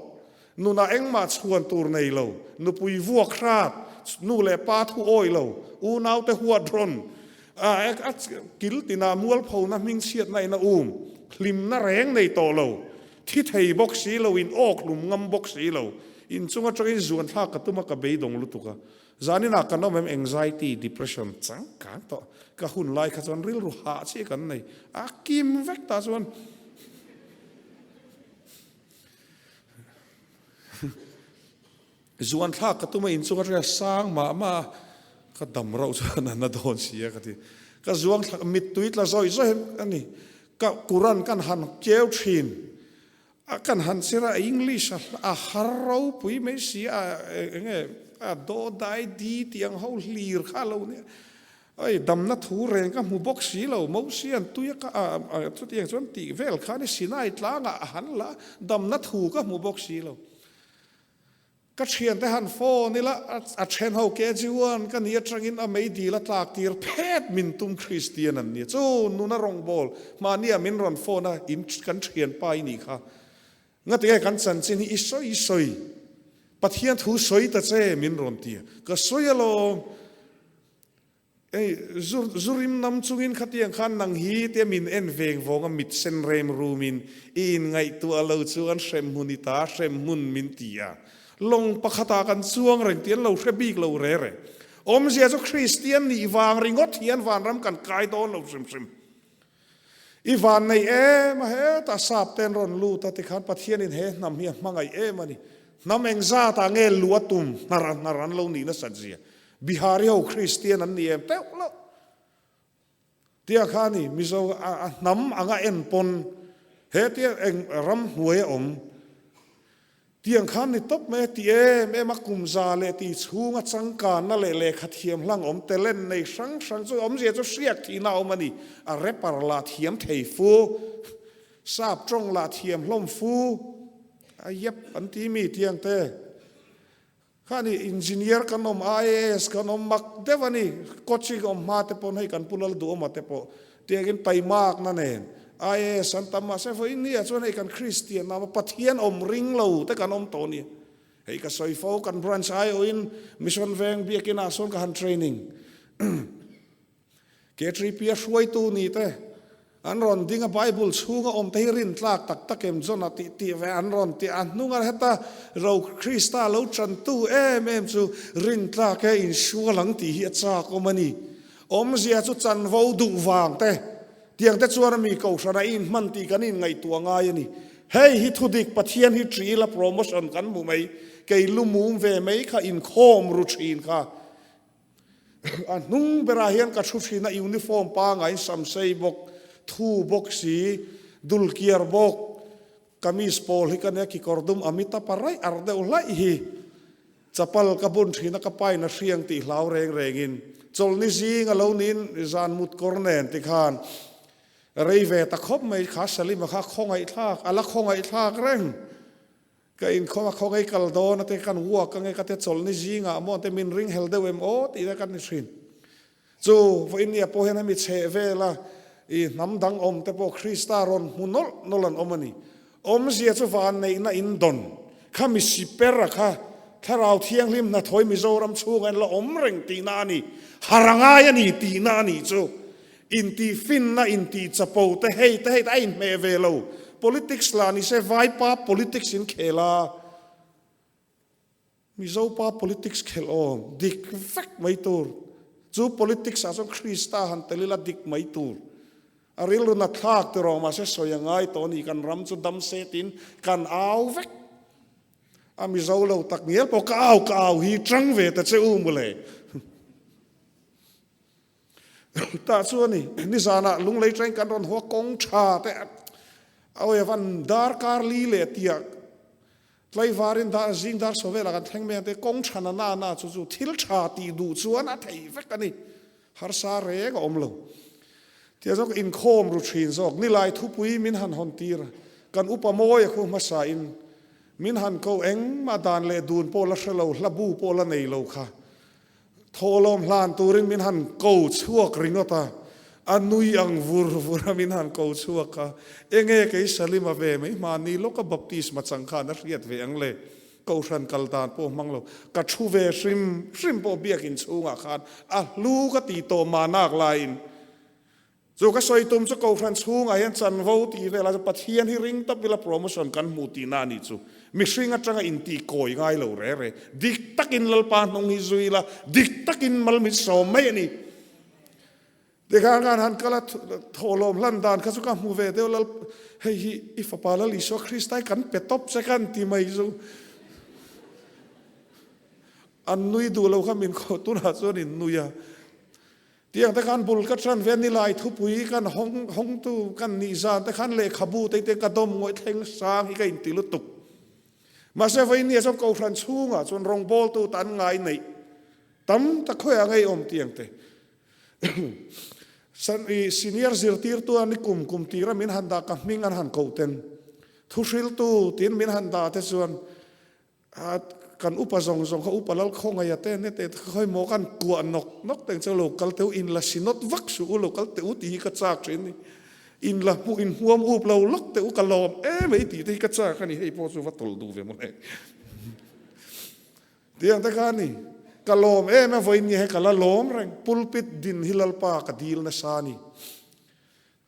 nunah engmah chhuan tur nei lo, nupui vuak hrat, nu leh pa thu awi lo, unaute huat rawn, A kil tinah mualphona hmingchhiatna in a um, hlimna reng nei tawh lo, thi thei bawk si lo, in awk hlum ngam bawk si lo, inchung atangin zuan thlak ka tum a ka beidawng lutuk a. Zaninah kan awm em anxiety, depression changkang tawh ka hun lai kha chuan rilru hah chiah kan nei, a kim vek ta chuan Zuan thlak ka tum a inchung atanga sang mah mah a, ka dam rauh chuan a na dawn si a ka ti. Ka zuang thlak mittui tla zawih zawih a ni. Ka Quran kan han keu thin a, kan han chir a, English a har ropui mai si a, eng nge a do dai di tih ang ho hlir kha a lo nia. Oi damna thu reng ka hmu bawk si lo, Mosian tui a ka chutiang chuan tih vel kha ni Sinai tlangah a han la, damna thu ka hmu bawk si lo. Ka thiante han phone ila a then ho KG1 ka ni atangin a meidil a tlak tir phet min tum Christian an nia chu nuna rawngbâwl mahnia min rawn phone a in kan thianpa i nih kha ngatinge kan chanchin hi i sawi sawi Pathian thu sawi ta che min rawn ti a ka sawi alawm. Ei, zu, zu rim nam chungin khatiang khan nang hi tia min en veng vawng a mit sen rem rumin i inngaihtuah lo chuan hremhmun i ta hremhmun min ti a. Lawng pakhatah kan chuang reng tih an lo hre bik lo re re. Awmzia chu Kristian nih vang ringawt hian vanram kan kai dawn lo hrim hrim. I van nei em a, hetah sap te an rawn lut a tikhan Pathianin he hnam hi a hmangaih em a ni. Hnam engzatah nge lu a tum hnar a hnar an lo nih nasat zia. Bihari ho Kristian an ni em teuh loh. Tia kha ni Mizo a hnam anga en pawn he tia eng ram hnuai a awm tiang khan ni tawp mai a ti em em a kum za leh ti chhunga changkanna leh lehkha thiam hlang awm talent nei hrang hrang chu awmzia chu hriak thihna a awm a ni. A rapper lah thiam thei fu, sap tawng lah thiam hlawm fu a yep an ti mi tiang te. Kha ni engineer kan awm, IAS kan awm mak deuh a ni, coaching awm hma te paw'n hei kan pu lal duh awm a te pawh tiangin taimakna nen IAS an tam mahse vawiin ni ah chuan hei kan Kristian nama Pathian awm ring lo te kan awm tawh a ni. Hei ka sawi fo kan branch aiawhin Mission Veng biakin ah sawn ka han training. K3P a hruaitu ni te an rawn ding a, Bible chhunga awm te hi rintlak tak tak em John a tih tih ve an rawn ti a, hnunga heta ro Krista lo tantu em em chu rintlak e insual ang tih hi a chak awm a ni. Awmzia chu chanvo duh vang te tiang te chuan a mi kohhran a inhman tih kan inngaihtuah ngai a ni. Hei hi thudik Pathian hi ṭih ila promotion kan hmu mai. Kei lu mum ve mai kha inkhawm ru ṭhin kha. A hnung berah hian ka thu ṭhin a, uniform pangaiin samsei bawk, thu bawk si, dulkiar bawk, kamis pawl hi ka nia kikawr dum Amita pa raih ar deuh hlaih hi chapal ka bun ṭhin a, ka pain a hriang tih hlau reng rengin chawlhni zing a lo niin zan mut kawr nen tikhan rei ve ta khawp mai kha Salima kha khawngaihthlak a la khawngaihthlak reng. Ka inkhawm a khawngaih kal dawn a te kan walk ange ka te chawlhni zingah maw te min ring hel deuh em aw tih te kan ni thin. Chu vawiin nia pawh hian hemi chheh vela i hnam dang awm te pawh Krista rawn hmu nawlh nawlh an awm a ni. Awmzia chu vanneihna in dawn kha mi siper a kha Thlarau Thianghlim hnathawih Mizoram chhungah in la awm reng tihna a ni. Har a ngai a ni tihna a nih chu. Intihfinna, intihchapo te hei te hei te a inhmeh ve lo. Politics lah ni se Vaipa politics in khel a, Mizopa politics khelh awm dik vek mai tur. Chu politics ah chuan Krista han tel ila dik mai tur. A rilru na thlak tiraw mahse sawi a ngai tawh a ni, kan ram chu dam se tiin kan au vek. A Mizo lo tak ngial pawh ka au ka au hi tang ve ta che u mawle. Tah chu a ni, nizanah lunglei train kan rawn haw a, kawng tha te a awi a van darkar li leh tiah tlaivarin dar zing dar saw velah kan thleng mai ang te, kawng tha na na na chu chu thil tha tih duh chuan a thei vek a ni, harsa reng a awm lo. Tia zawk inkhawm ru thin zawk, nilai thupui min han hawn tir a, kan upa mawi a khu hmasa in min han ko engmah dan leh dun pawh la hre lo, hla bu pawh la nei lo kha. Thawhlawm hlan turin min han ko chhuak ringawt a, a nui ang vur vur a min han ko chhuak a, enge kei Salima ve mai hmani lawka baptisma chang khan a hriat ve ang le, Kohhran kal dan pawh hmang lo, ka thu ve hrim hrim pawh biakin chhungah khan a hlu ka ti tawh mahnak laiin Chu ka sawi tum chu Kohhran chhungah hian chanvo tih velah chu Pathian hi ring tawp ila promotion kan hmu tihna a nih chu. Mihring atanga intih kawi ngai lo re re. Dik takin Lalpa hnung hi zui ila, dik takin mal min sawm mai a ni. Tikhan khan han kal a thawhlawm hlan dan kha chu ka hmu ve deuh Lal hei hi i fapa Lal Isua Krista hi kan pe tawp che kan ti mai chu. An nui duh lo kha min khaw tunah chuan in nui a. Tiang te khan bul ka ṭan ve nilai thupui kan hawng hawngtu kan nih zan te khan lehkhabu te te ka dawm ngawih thleng sang hi ka inti lutuk. Mahse vawinia chuan Kohhran chhungah chuan rawngbawltu tan ngai neih tam tak khawiah ngei awm tiang te. San i senior zirtirtu a ni kum kum tira min han dah ka hming an han koh ten thuhriltu tiin min han dah te chuan A kan upa zawng zawng kha upa lal khawngaih a te ne te khawi maw kan kuah nawk nawk teng chu lo kal teu in la sinawt vak suh u lo kal teh u tih hi ka chak thin ni. In la hmuh in hmuam up lo lawk teh u ka lawm em ei tih te hi ka chak a ni hei pawh chu va tawlh duh ve mawle. Tiang te kha a ni. Ka lawm em a vawiin nge he ka la lawm reng pulpit din hi Lalpa ka dil nasa a ni.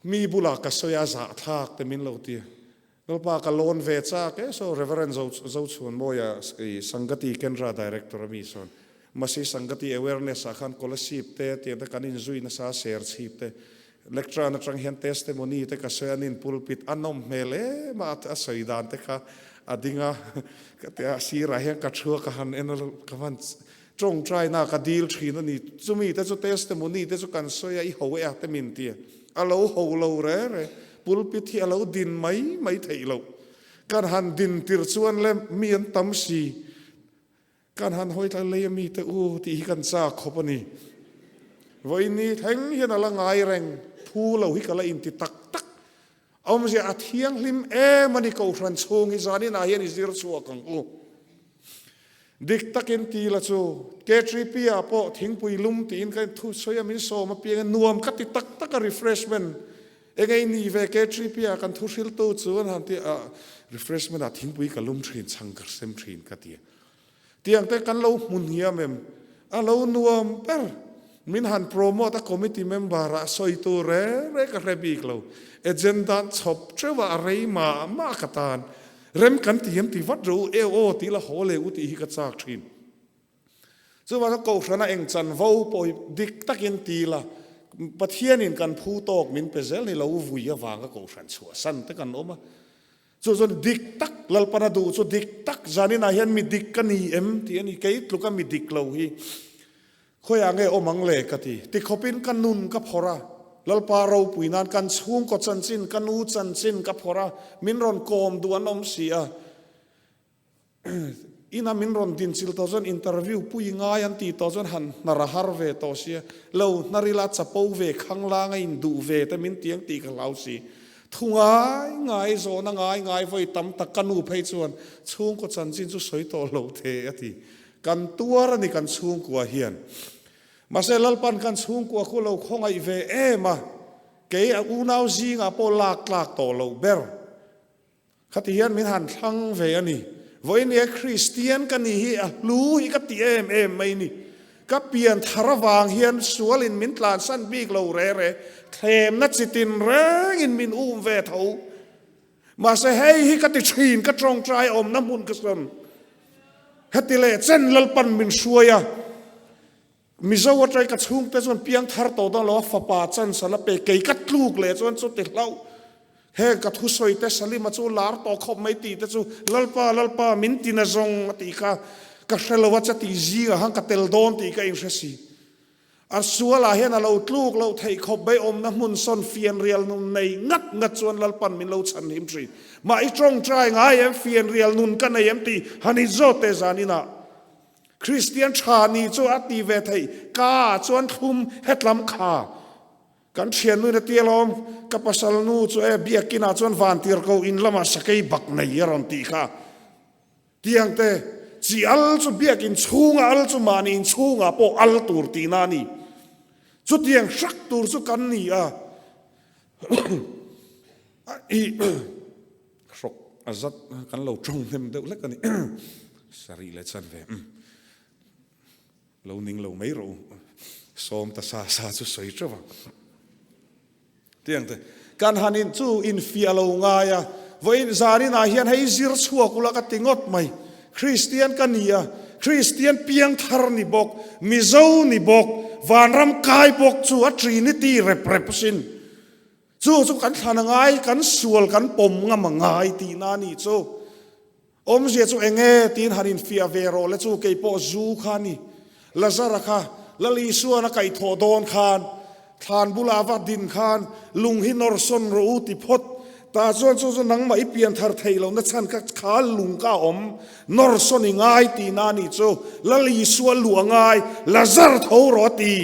Mi bulah ka sawi a zahthlak te min lo ti. Lalpa ka lawn ve chak e so Reverend Zo Zochhuanmawia i Sangati Kendra Director a mi sawn Masi Sangati Awareness ah khan Kolasib te tiang te kan inzui nasa ser chhip te lectern atang hian testimony te ka sawi a nin pulpit a nawm hmel em a a sawi dan te kha a ding a ka ti a sirah hian ka thu a ka han en a ka van Tawngtaina ka dil thin a ni. Chumi te chu testimony te chu kan sawi a, i ho e a te min ti a. A lo ho lo re re. Pulpit hi a lo din mai mai theih loh. Kan han din tir chuan le mi an tam si. Kan han hawi tlai lei a mi te u tih hi kan chak khawp a ni. Vawiin thleng hian a la ngai reng. Phu lo hi ka la inti tak tak. Awmzia a thianghlim em a ni Kohhran chhung hi zaninah hian i zir chhuak ang u. Dik takin ti la chu K3P ah pawh thingpui lum tiin ka thu sawi a min sawm apiang in nuam ka ti tak tak a refreshment eng ei ni ve K3P ah kan thu hriltu chu an han ti a refreshment ah thingpui ka lum thin chhang ka sem thin ka ti a. Tiang te kan lo hmu hniam em? A lo nuam ber. Min han promote a committee member ah sawi tur reng reng ka hre bik lo. Agenda an chhawp teuh a, a rei mah mah ka tan. Rem kan ti em ti vat rawh u, eu aw tih la haw leh u tih hi ka chak thin. Chuvang chuan Kohhrana eng chanvo pawh hi dik takin ti la, Pathianin kan phu tawk min pe zel ni lo vui avanga Kohhran chhuahsan te kan awm a. Chu chuan dik tak Lalpana duh chu dik tak zaninah hian mi dik ka ni em tih a ni. Kei tluka mi dik lo hi khawiah nge awm ang le ka ti. Tikhawpin ka nun ka phawrh a, Lalpa ropui nan kan chhungkaw chanchin, ka nu chanchin ka phawrh a, min rawn kawm duh an awm si a. Ina min rawn dinchilh tawh chuan interview pui ngai an tih tawh chuan han hnar a har ve tawh sia, lo hnar ila chapo ve khang lang a induh ve te min tiang tih ka hlau si. Thu ngai ngai zawhna ngai ngai vawi tam tak ka nu phei chuan chhungkaw chanchin chu sawi tawh lo the a ti. Kan tuar a ni kan chhungkua hian. Mahse Lalpan kan chhungkua khu lo khawngaih ve em a, kei a unau zingah pawh lak tlak tawh loh ber. Khati hian min han thlang ve a ni. Vawinia Kristian ka nih hi a hlu hi ka ti em em mai ni. Ka pian thar avang hian sualin min tlansan bik lo re re, thlemna chitin rengin min um ve tho. Mahse hei hi ka ti thin, ka tawngtai awmna hmun ka sawn. Heti leh chen Lalpan min hruai a. Mizo atang ka chhungte chuan piang thar tawh dawn lo a, fapa chan sal a pe, kei ka tluk leh chuan chu ti hlauh. Heng ka thusawi te Salima chu lar tawh khawp mai tih te chu Lalpa, Lalpa min ti na zawng a tih kha ka hre lo a, chati zingah khan ka tel dawn tih ka inhre si. A sualah hian a lo tluk loh theih khawp mai awmna hmun sawn fianrial nun nei ngat ngat chuan Lalpan min lo chhan him thin. Mah i tawngtai ngai em fianrial nun ka nei em tih han inzawt teh zaninah. Kristian tha ni chu a ti ve thei, ka ah chuan thlum hetlam kha kan thiannuin a ti alawm, ka pasal nu chu e biakin ah chuan vantir ko in lamah sakei bak nei a rawn tih kha. Tiang te, chi al chu biakin chhunga al chu mahni in chhungah pawh al tur tihna a ni. Chutiang hrak tur chu kan ni a. I hrawk a zat kan lo tawng hnem deuh hlek a ni. Sarih leh chan ve. Lo ning lo mai rawh u. Sawm ta sa sa chu sawi teuh a. Tiang te kan han in chu infiah lo ngai a. Vawiin zaninah hian hei zir chhuak ula ka ti ngawt mai. Kristian ka ni a, Kristian piangthar ni bawk, Mizo ni bawk, vanram kai bawk chu a Trinity rep rep sin. Chu chu kan thlan a ngai, kan sual kan pawm ngam a ngai tihna a nih chu. Awmzia chu eng nge tiin han infiah ve rawh le chu kei pawh zu kha a ni. Lazara kha Lal Isuan a kaihthawh dawn khan thlan bulah a va din khan lung hi nawr sawn rawh u ti phawt. Tah chuan chu chu nangmah i pian thar theih lohna chhan kha kha lung ka awm nawr sawn i ngai tihna a nih chu. Lal Isua luh a ngai, Lazar tho rawh a ti.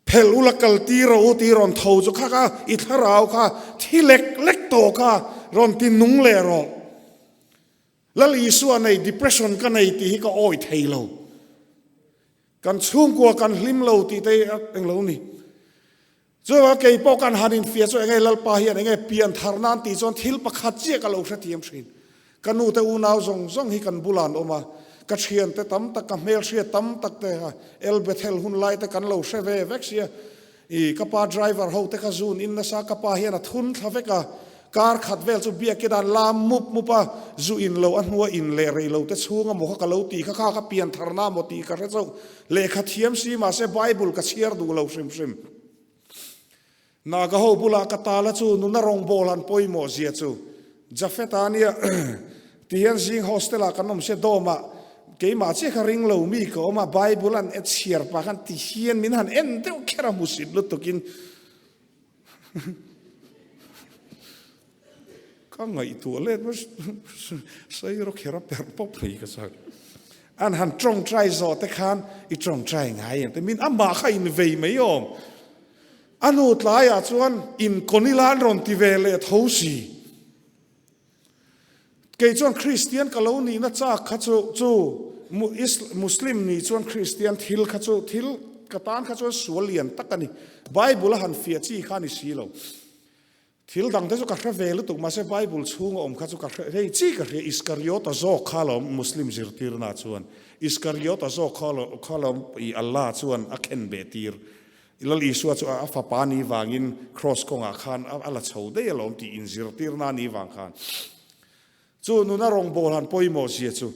Phelh ula kal tir rawh u tih rawn tho chu kha kha i thlarau kha thi lek lek tawh kha rawn ti nung leh rawh. Lal Isua nei depression ka nei tih hi ka awi thei lo. Kan chhungkua kan hlim lo tih te hi eng lo ni. Chuvang kei pawh kan han infiah chu enge Lalpa hian enge pian thar nan tih chuan thil pakhat chiah ka lo hrethiam thin. Ka nu te unau zawng zawng hi kan bulah an awm a, ka thiante tam tak, ka hmelhriat tam tak te kha El Bethel hun lai te kan lo hre ve vek sia. I ka pa driver ho te kha zun in nasa ka pa hian a thun thla vek a, kar khat vel chu biakin an lam mup mup a, zu in lo a hnua in leh rei lo te chhung a maw kha ka lo tih kha kha ka pian tharna maw tih ka hre chauh. Lehkha thiam si mahse Bible ka chhiar duh lo hrim hrim. Naga ho bulah ka tala chu nuna rawngbâwl han pawimawh zia chu Jafet-a nia ti hian zing hostel-ah kan awm sia dawmah keimah chiah kha ring lo mi ka awm a, Bible an chhiar pah khan ti hian min han en deuh kher a hmusit lutukin ka ngaihtuah let sawi rawh kher a perh pawp mai ka chak. An han tawngtai zawh te khan i tawngtai ngai em te min amah kha invei mai awm. A nu tlaiah chuan inkawn ila an rawn ti ve leh tho si. Kei chuan Kristian ka lo nihna chak kha chu chu Muslim nih chuan Kristian thil kha chu thil ka tan kha chuan sual lian tak a ni. Bible a han fiah chi kha a ni si lo. Thil dang te chu ka hre ve lutuk mahse Bible chhunga awm kha chu ka hre hei chi ka hria Iskariota zawk kha lawm Muslim zirtirna chuan Iskariota zawk kha kha lawm i Allah chuan a khen beh tir Lal Isua chu a fapa ni vangin cross kawngah khan a la chho daih alawm tih inzirtirna ni vang khan chu nuna rawngbâwl han pawimawh zia chu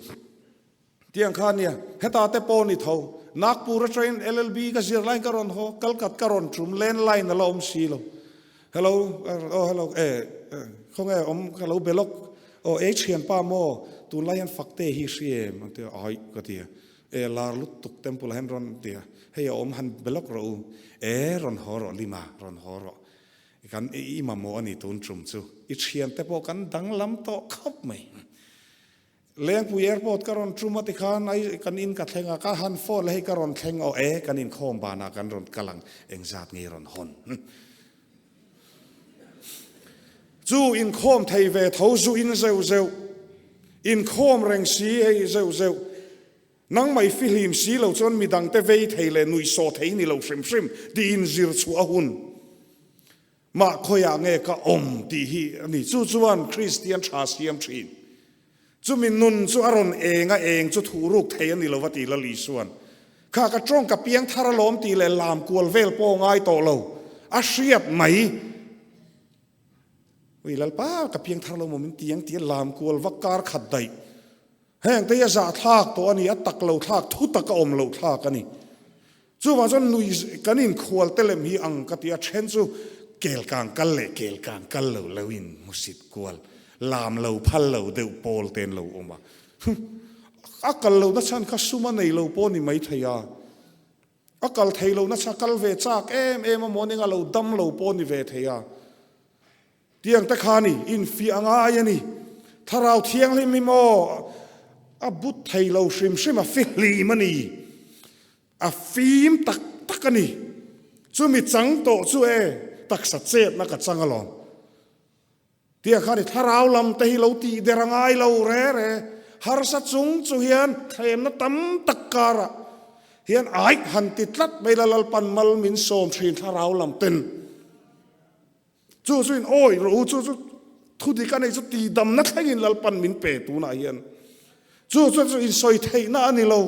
Tiang kha nia, heta te pawh ni tho. Nagpur atangin LLB ka zir laiin ka rawn haw, Kalkat ka rawn tum, landline a la awm si lo. Hello, aw hello, e khawnge awm ka lo be lawk, aw ei thianpa maw tunlai hian Fakte hi hri em an ti a, aih ka ti a, e lar lutuk temple ah hian rawn ti a, hei a awm han be lawk rawh u, e rawn haw rawh Lima, rawn haw rawh, kan i mamawh a ni tun tum chu, i thiante pawh kan danglam tawh khawp mai. Lengpui airport ka rawn tum a tikhan ai kan in ka thleng a, ka han phone la hei ka rawn thleng aw e kan inkhawm banah kan rawn kal ang engzat nge rawn hawn. Chu inkhawm thei ve tho zu in zeuh zeuh, inkhawm reng si hei zeuh zeuh, nangmah i fihlim si lo chuan midangte vei thei leh nuihsawh thei ni lo hrim hrim tiin zir chhuah a hun. Mah khawiah nge ka awm tih hi a ni. Chu chuan Kristian tha siam thin. Chumi nun chu a rawn eng a, eng chu thuh ruk thei a ni lo va ti Lal Isuan. Kha ka tawng ka piang thar alawm tih leh lam kual vel pawh ngai tawh lo. A hriat mai. Ui Lalpa ka piang thar lo maw min ti ang tih a lam kual vak kar khat daih. Heng te hi a zahthlak tawh a ni, a tak lo thlak, thu tak a awm loh thlak a ni. Chuvang chuan nui kan inkhual te lem hi ang ka ti a, then chu kel kang kal leh kel kang kal lo lo in hmusit kual, lam lo phal lo deuh pawl te an lo awm a. A kal lo na chhan kha sum a nei lo pawh a ni maithei a, a kal thei lo na chhan kal ve chak em em a maw ning a lo dam lo pawh a ni ve thei a. Tiang te kha ni, infiah a ngai a ni. Thlarau Thianghlim hi maw a but thei lo hrim hrim a fihlim a ni. A fim tak tak a ni. Chumi chang tawh chu e, taksa chetna ka chang alawm. Tiang kha ni, thlarau lam te hi lo tih der a ngai lo re re. Harsa chung chu hian thlemna tam tak karah hian aih han ti tlat mai la Lalpan mal min sawm thin thlarau lam ten. Chu chu in awi rawh u, chu chu thu dik a nei chu tihdamna thlengin Lalpan min pe tunah hian. Chu chu chu insawi theihna a ni lo.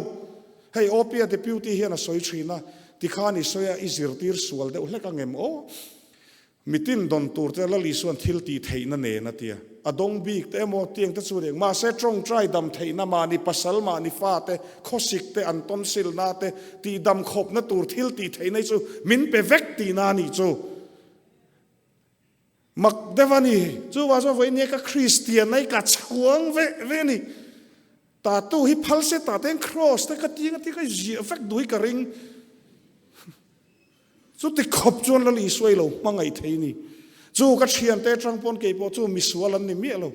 Hei Opia Deputy hian a sawi thin a, tikhan i sawi a, i zirtir sual deuh hlek ang em aw? Mitin dawn tur te Lal Isuan thil tih theihna nen a tia. A dawng bik te emaw tiang te chu ni ang. Mahse tawngtai dam theihna mahni pasal mahni fa te khawsik te an tonsilna te tihdam khawpna tur thil tih theihna hi chu min pe vek tihna a nih chu. Mak deuh a ni. Chuvang chuan vawiin nia ka Kristian a i ka chhuang ve ve a ni. Tatu hi phal se ta ten cross te ka ting a ti ka ziah vek duh hi ka ring. Chuti khawp chuan Lal Isua i lo hmangaih thei ni. Chu ka thiante atang pawn kei pawh chu misual an ni miah lo.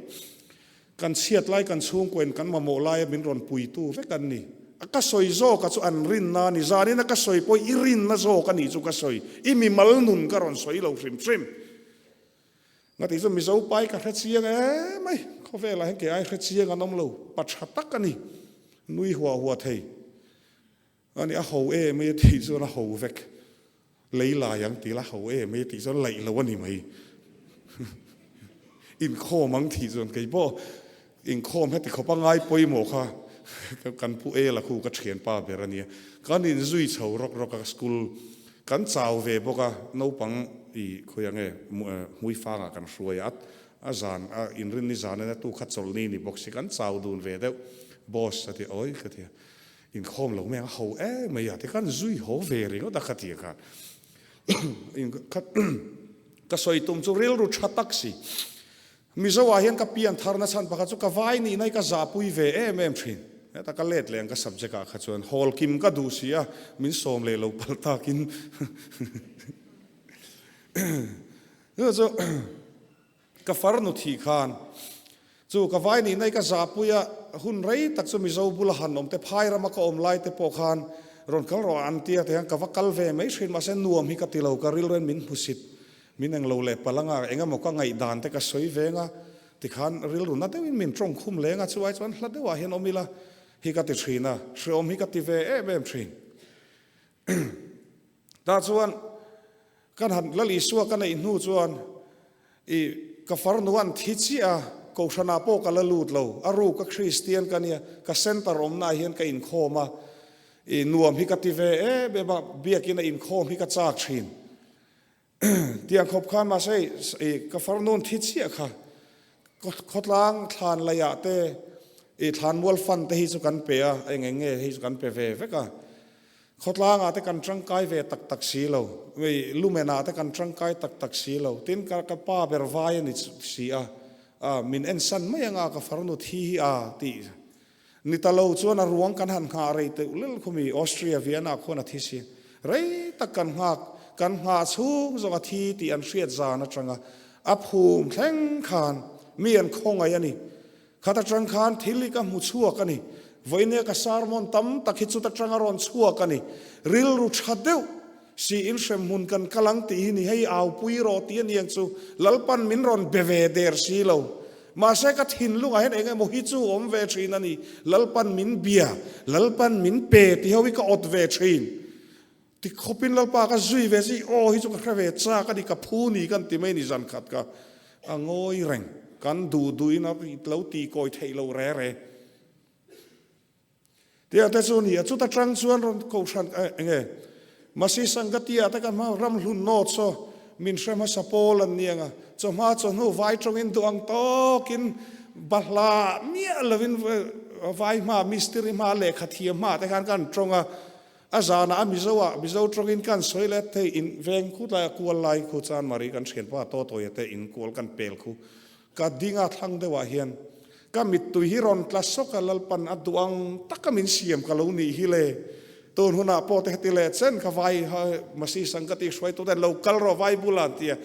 Kan chhiat lai kan chhungkuain kan mamawh laia min rawn puitu vek an ni. A ka sawi zawka chu an rinna a ni. Zanin a ka sawi pawh i rinna zawk a nih chu ka sawi. I mimal nun ka rawn sawi lo hrim hrim. Ngati chu Mizo pai ka hre chiang em mai. Khawvelah hian kei ai hre chiang an awm lo. Pa tha tak a ni. Nui huah huah thei. A ni, a ho em mai a tih chuan a ho vek. Lei lai ang tih la ho em mai a tih chuan laih lo a ni mai. Inkhawm ang tih chuan kei pawh inkhawm heti khawp a ngai pawimawh kha kan pu Ela khu ka thianpa ber a nia. Kan inzui chho rawk rawk a school kan chau ve bawk a, naupang i khawi ang e hmuifangah kan hruai a, a zan a inrinni zan a tu kha chawlhni ni bawk si kan chau dun ve deuh. Boss a ti awi ka ti a. Inkhawm lo mai ang a ho em mai a tikhan zui haw ve ringawt a kha ti khan ka sawi tum chu rilru tha tak si Mizo ah hian ka pian thar na chhan pakhat chu ka vai nih na hi ka zahpui ve em em thin heta ka let leh ang ka subject ah kha chuan hawl kim ka duh si a min sawm leh lo palh takin chu chu Ka farnu thih khan chu ka vai nihna i ka zahpui a, hun rei tak chu Mizo bula han awm te, phai rama ka awm lai te pawh khan rawn kal rawh an tia te hian ka va kal ve mai hrin mahse nuam hi ka ti lo, ka rilru hian min hmusit, min englo leh palh anga eng emaw ka ngaihdan te ka sawi veng a tikhan rilru na deuhin min tawng khum leng a, chu ai chuan hla deuhah hian awm ila hi ka ti thin a, hreawm hi ka ti ve em em thin. Tah chuan kan han Lal Isua ka neih hnu chuan i ka farnu an thi chiah a, Kohhranah pawh ka la lut lo, a ruk a Kristian ka nia, ka center awmnaah hian ka inkhawm a, i nuam hi ka ti ve em em a, biakina inkhawm hi ka chak thin. Tiang khawp khan mahse i ka farnu an thi chiah kha khawtlang thlan laihah te i thlanmual fan te hi chu kan pe a, eng eng nge hei chu kan pe ve vek a. Khawtlangah te kan tangkai ve tak tak si lo, lumenah te kan tangkai tak tak si lo. Tin, ka ka pa ber vai a ni si a, a min ensan mai anga ka farnu thi hi a tih ni ta lo chuan a ruang kan han nghah rei teuh lel khumi Austria Vienna khuan a thi si. Rei tak kan nghak, kan nghah chhung zawng a thi tih an hriat zan atanga a phum thleng khan mi an khawngaih a ni. Khat atang khan thil hi ka hmu chhuak a ni. Vawinia ka sermon tam tak hi chut atang a rawn chhuak a ni. Rilru tha deuh si in hremhmun kan kal ang tih hi ni hei aupui rawh tih a ni ang chu. Lalpan min rawn be ve der si lo. Mahse ka thinlungah hian eng emaw hi chu awm ve thin a ni. Lalpan min bia, Lalpan min pe tih ho hi ka awt ve thin. Ti khawpin Lalpa ka zui ve chi, aw hi chu ka hre ve chak a ni, ka phu ni kan ti mai ni zan khat ka a ngawi reng, kan duh duhin a lo tih kawi theih lo re re. Tia te chu ni a, chuta tang chuan rawn kohhran eh enge Masi Sangatia te kan hma ram hlun nawt saw min hre hmasa pawl an ni ang a, chawhma chawhnu vai tawngin duh ang tawkin bahla miah lovin vai hma mistiri hma lehkha thiam hma te khan kan tawng a, A zanah a Mizo ah Mizo tawngin kan sawi let thei in veng khu tlai a kual lai khu chuan Mari kan thianpa Tawtawia te in kual kan pel khu ka ding a thlang deuh ah hian ka mittui hi rawn tla sawk a Lalpan a duh ang taka min siam ka lo nih hi le tun hunah pawh te heti leh chen ka vai Masi Sangati hruaitu ten lo kal rawh vai bulah an ti a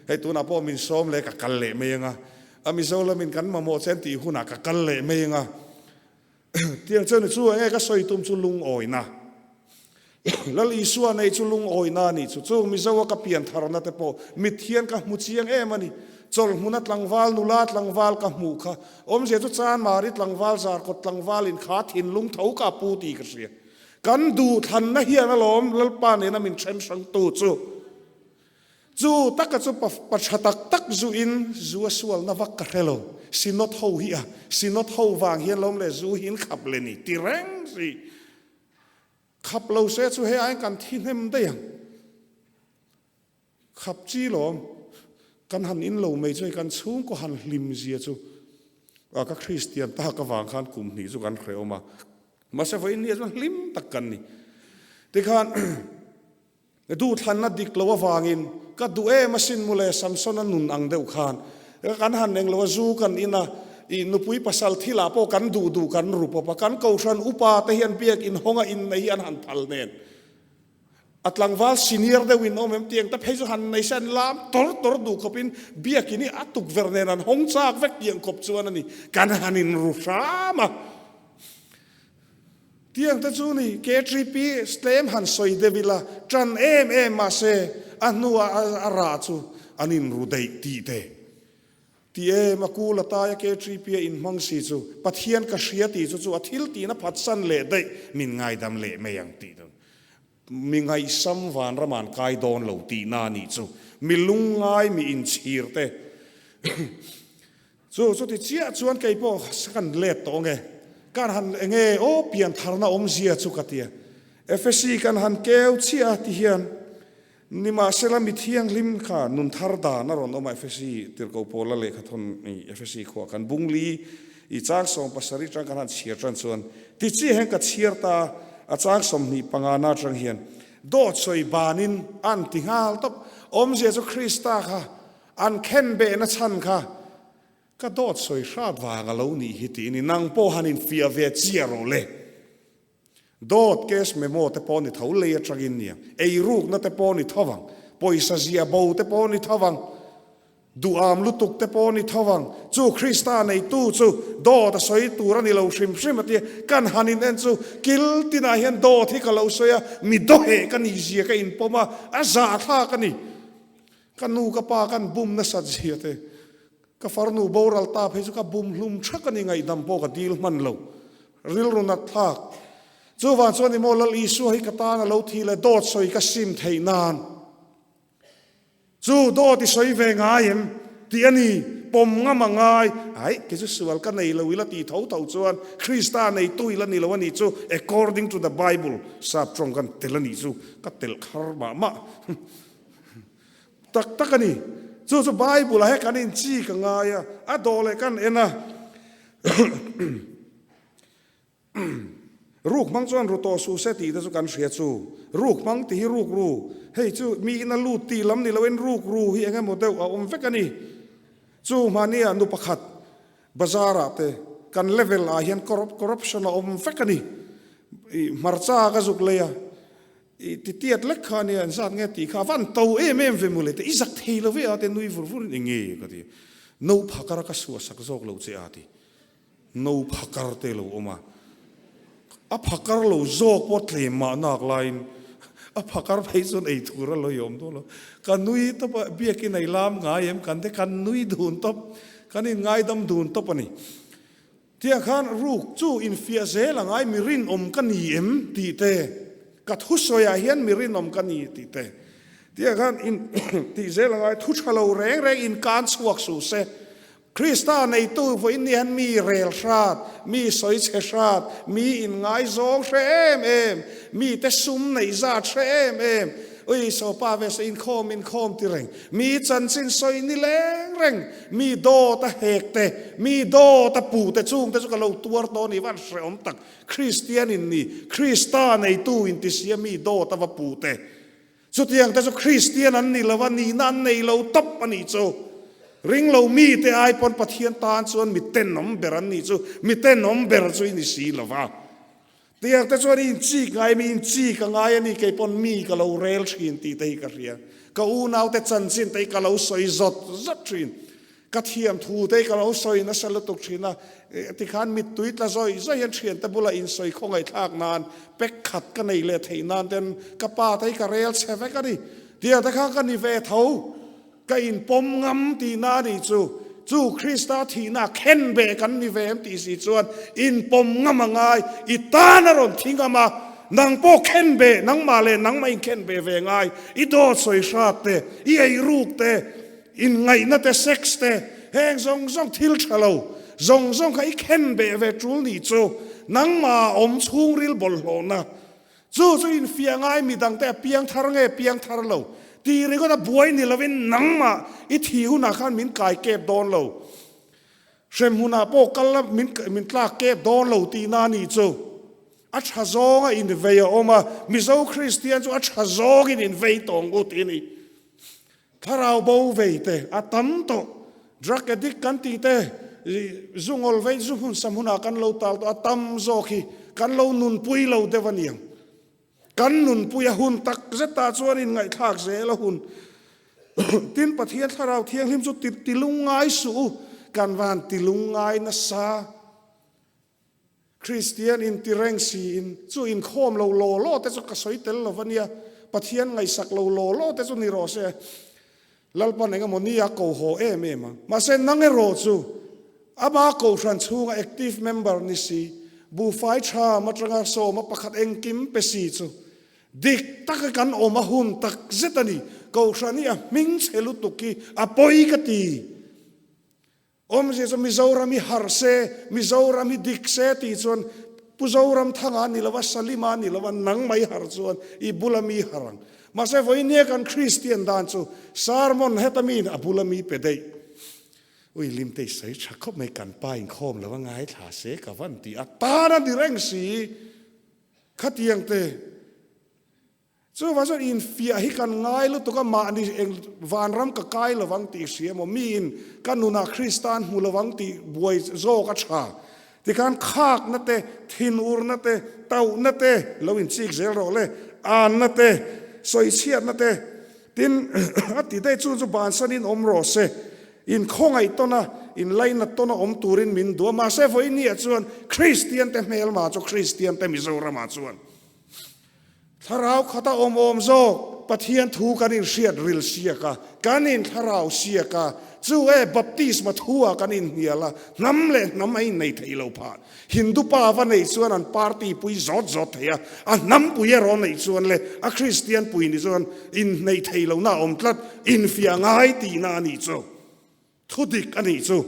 hei tunah pawh min sawm leh ka kal leh mai ang a a Mizo lamin kan mamawh chen tih hunah ka kal leh mai ang a. Tiang chuan chu enge ka sawi tum chu lungawina. Lal Isua nei chu lungawina a nih chu. Chu Mizo a ka pian tharna te pawh mit hian ka hmu chiang em a ni. Chawlhmuna tlangval nula tlangval ka hmuh kha awmzia chu Chanmari tlangval Zarkawt tlangval in kha thinlung tho ka pu tih ka hria. Kan duhthlanna hian alawm Lalpa nena min then hrangtu chu. Chu taka chu pa pa tha tak tak zu in zu a sualna vak ka hre lo. Synod ho hi a, Synod ho vang hian lawm le zu hi in khap le ni ti reng si. Khap lo se chu hei aiin kan thi hnem daih ang. Khap chi lawm kan han in lo mai chu hei kan chhungkaw han hlim zia chu a ka Kristian tak avang khan kum hnih chu kan hrehawm a. Mahse vawiin ni ah chuan hlim tak kan ni. Tikhan. Duhthlanna dik lo avangin ka duh em asin mawle Samsona nun ang deuh khan kan han eng lo a zu kan in a, ih nupui pasal thilah pawh kan duh duh kan ru pawp a, kan kohhran upa te hian biak inhawng a innei hi an han phal nen a tlangval senior deuh in awm em tiang te phei chu han nei se an lam tor tor duh khawpin biakin hi a tukverh nen an hawng chak vek tiang khawp chuan a ni kan han inru hram a. Tiang te chu ni KTP tlem han sawi deuh ila tan em em mahse a hnuah a rah chu an inru daih tih te ti em a kul a tai a KTP a inhmang si chu Pathian ka hria tih chu chu a thil tihna phatsan leh daih min ngaidam leh mai ang tih chu mi ngaihsam vanram an kai dawn lo tihna a nih chu mi lungngai mi inchhir te Chu chuti chiah chuan kei pawh kan let tawh nge? Kan han enge aw pian tharna awmzia chu ka tia. Efesi kan han keu chiah a ti hian nimahsela mi thianghlim kha nun thar dan a rawn awm a Efesi tirhkoh Paula lehkha thawn i Efesi khuah kan bungli i chang 70 tang kan han chhiar tan chuan ti chiah hian ka chhiar ta a chang 25 na tang hian dawt sawi banin an ti nghal tawp awmzia chu Krista kha An khen behna chhan kha ka dawt sawi hrat vang a lo nih hi tiin i nang pawh han infiah ve chiah rawh le. Dawt cash memo te pawh ni tho lei atangin nia, eirukna te pawh ni tho vang, pawisa zia bo te pawh ni tho vang, duham lutuk te pawh ni tho vang, chu Krista neitu chu dawt a sawi tur a ni lo hrim hrim a tia, kan han in en chu kil tinah hian dawt hi ka lo sawi a, mi dawheh ka nih zia ka inpawm a, a zahthlak a ni. Ka nu ka pa kan bum nasat zia te, ka farnu boral ta phei chu ka bum hlum thak a ni ngaihdam pawh ka dil hman lo. Rilru nat thlak. Chuvang chuan i maw Lal Isua hi ka tan a lo thi le dawt sawi ka sim theih nan. Chu dawt i sawi ve ngai em tih a ni, pawm ngam a ngai. Aih, kei chu sual ka nei lo ila tih tho tho chuan Krista neitu ila ni lo a nih chu according to the Bible sap tawng kan tel a nih chu ka telh khar mah mah. Tak tak a ni. Chu chu Bible ah he kan inchi ka ngai a, a dawh leh kan en a. Ruk hmang chuan ru tawh suh se tih te chu kan hria chu. Ruk hmang tih hi ruk ru, hei chu mi in a lut tih lam ni loin ruk ru hi eng emaw deuh a awm vek a ni. Chu hmahnia nu pakhat bazar ah te kan level ah hian corruption a awm vek a ni. I hmarcha ka zuk lei a, i ti tiat lek kha ania engzat nge tih kha a van to em em ve mawle te i zak thei lo ve a te nui vur vur in enge ka ti. No phakar a ka suahsak zawk lo che a ti. No phakar te lo awm a, a phakar lo zawk pawh tlem mah nak laiin a phakar phei chuan ei tur a lo i awm dawn lo. Ka nui tawp a, biakin ei lam ngai em kan te kan nui dun tawp, kan in ngaidam dun tawp a ni. Tiang khan ruk chu infiah zel a ngai mi rinawm ka ni em tih te, ka thusawiah hian mi rinawm ka ni tih te, tiang khan in tih zel a ngai thu tha lo reng reng in kan chhuak suh se. Krista neitu vawiin ni hian mi rel hrat, mi sawi chhe hrat, mi inngaizawng hre em em, mite sum neih zat hre em em, ui sopa ve se inkhawm inkhawm ti reng, mi chanchin sawi ni leng reng, mi dawt a hek te, mi dawt a pu te chung te chu ka lo tuar tawh a ni van hrehawm tak, Kristian in ni, Krista neitu in ti sia mi dawt a va pu te. Chutiang te chu Kristian an ni lo a, nihna an nei lo tawp a nih chu. Ring lo mite ai pawn Pathian tan chuan mi tenawm ber an nih chu, mi tenawm ber chu i ni si lo va. Tiang te chuan i inchik ngai, mi inchik a ngai a ni, kei pawn mi ka lo rel thin tih te hi ka hria. Ka unaute chanchin te hi ka lo sawi zawt zawt thin. Ka thiam thu te ka lo sawi nasa lutuk thin a, tikhan mittui tla zawih zawih hian thiante bula insawi khawngaihthlak nan pek khat ka nei leh theih nan ten ka pa te hi ka rel chhe vek a ni. Tiang te kha ka ni ve tho, ka inpawm ngam tihna a nih chu. Chu Krista thihna khen beh kan ni ve em tih si chuan inpawm ngam a ngai, i tan a rawn thi ngam a, nang pawh khen beh, nangmah leh nangmah inkhen beh ve ngai, i dawt sawi hrat te, i eiruk te, Inngaihna te, sex te, heng zawng zawng thil tha lo zawng zawng kha i khen beh ve tul nih chu nangmah awm chhungril bawlhhlawhna chu chu infiah ngai midangte a piang thar nge piang thar lo tih ringawt a buai ni lovin nangmah i thih hunah khan min kai kep dawn lo hremhmunah pawh kal la min tlak kep dawn lo tihna a nih chu. A tha zawnga invei a awm a, Mizo Kristian chu a tha zawngin invei tawng u tih a ni. Thlarau bo vei te a tam tawh, drug addict kan tih te, zu ngawl vei, zu hmun sam hunah kan lo tal tawh a tam zawk hi kan lo nunpui lo deuh a niang. Kan nunpui a hun tak zetah chuan inngaihthlak zel a hun. Tin, Pathian Thlarau Thianghlim chu tilung ngai suh u, kan van tilung ngai nasa. Kristian inti reng siin chu inkhawm lo law law te chu ka sawi tel lo va nia, Pathian ngaihsak lo law law te chu ni rawh se. Lalpan eng emaw nia ko haw em em a. Mahse nang erawh chu ama kohhran chhunga active member ni si, buhfai tha atanga sawma pakhat engkim pe si chu dik taka kan awm a hun tak zet a ni. Kohhran hi a hming chhe lutuk hi a pawi ka ti. Awmzia chu Mizoram hi harh se, Mizoram hi dik se tih chuan Pu Zoramthanga ni lova, Salima ni lova, nang mai harh chuan i bula mi harh ang. Mahse vawinia kan Kristian dan chu sermon heta miin a bula mi pe daih. Ui Limtei sawi tha khawp mai kan pa inkhawm lova ngaithla se ka van ti a tan a ni reng si. Khatiang te. Chuvang chuan infiah hi kan ngai lutuk a, mahni eng vanram ka kai lovang tih hria maw, miin ka nunah Krista an hmu lovang tih buai zawk a tha. Tikhan khakna te, thinurna te, tauhna te lo inchik zel rawh le, anna te, sawichhiatna te, tin a ti daih chu chu bansanin awm rawh se. Inkhawngaih tawn a, inlainat tawn a awm turin min duh a, mahse vawinia chuan Kristian te hmelma chu Kristian te Mizoramah chuan Thlarau khata awm awm zawk Pathian thu kan inhriat ril siak a, kan inthlarau siak a, chu e baptisma thu ah kan inhnial a, hnam leh hnam a innei thei lo phah. Hindu pa va neih chuan an party pui zawt zawt thei a, a hnam pui erawh neih chuan leh a Kristian pui ni chuan inneih thei lohna a awm tlat, infiah ngai tihna a nih chu. Thu dik a nih chu.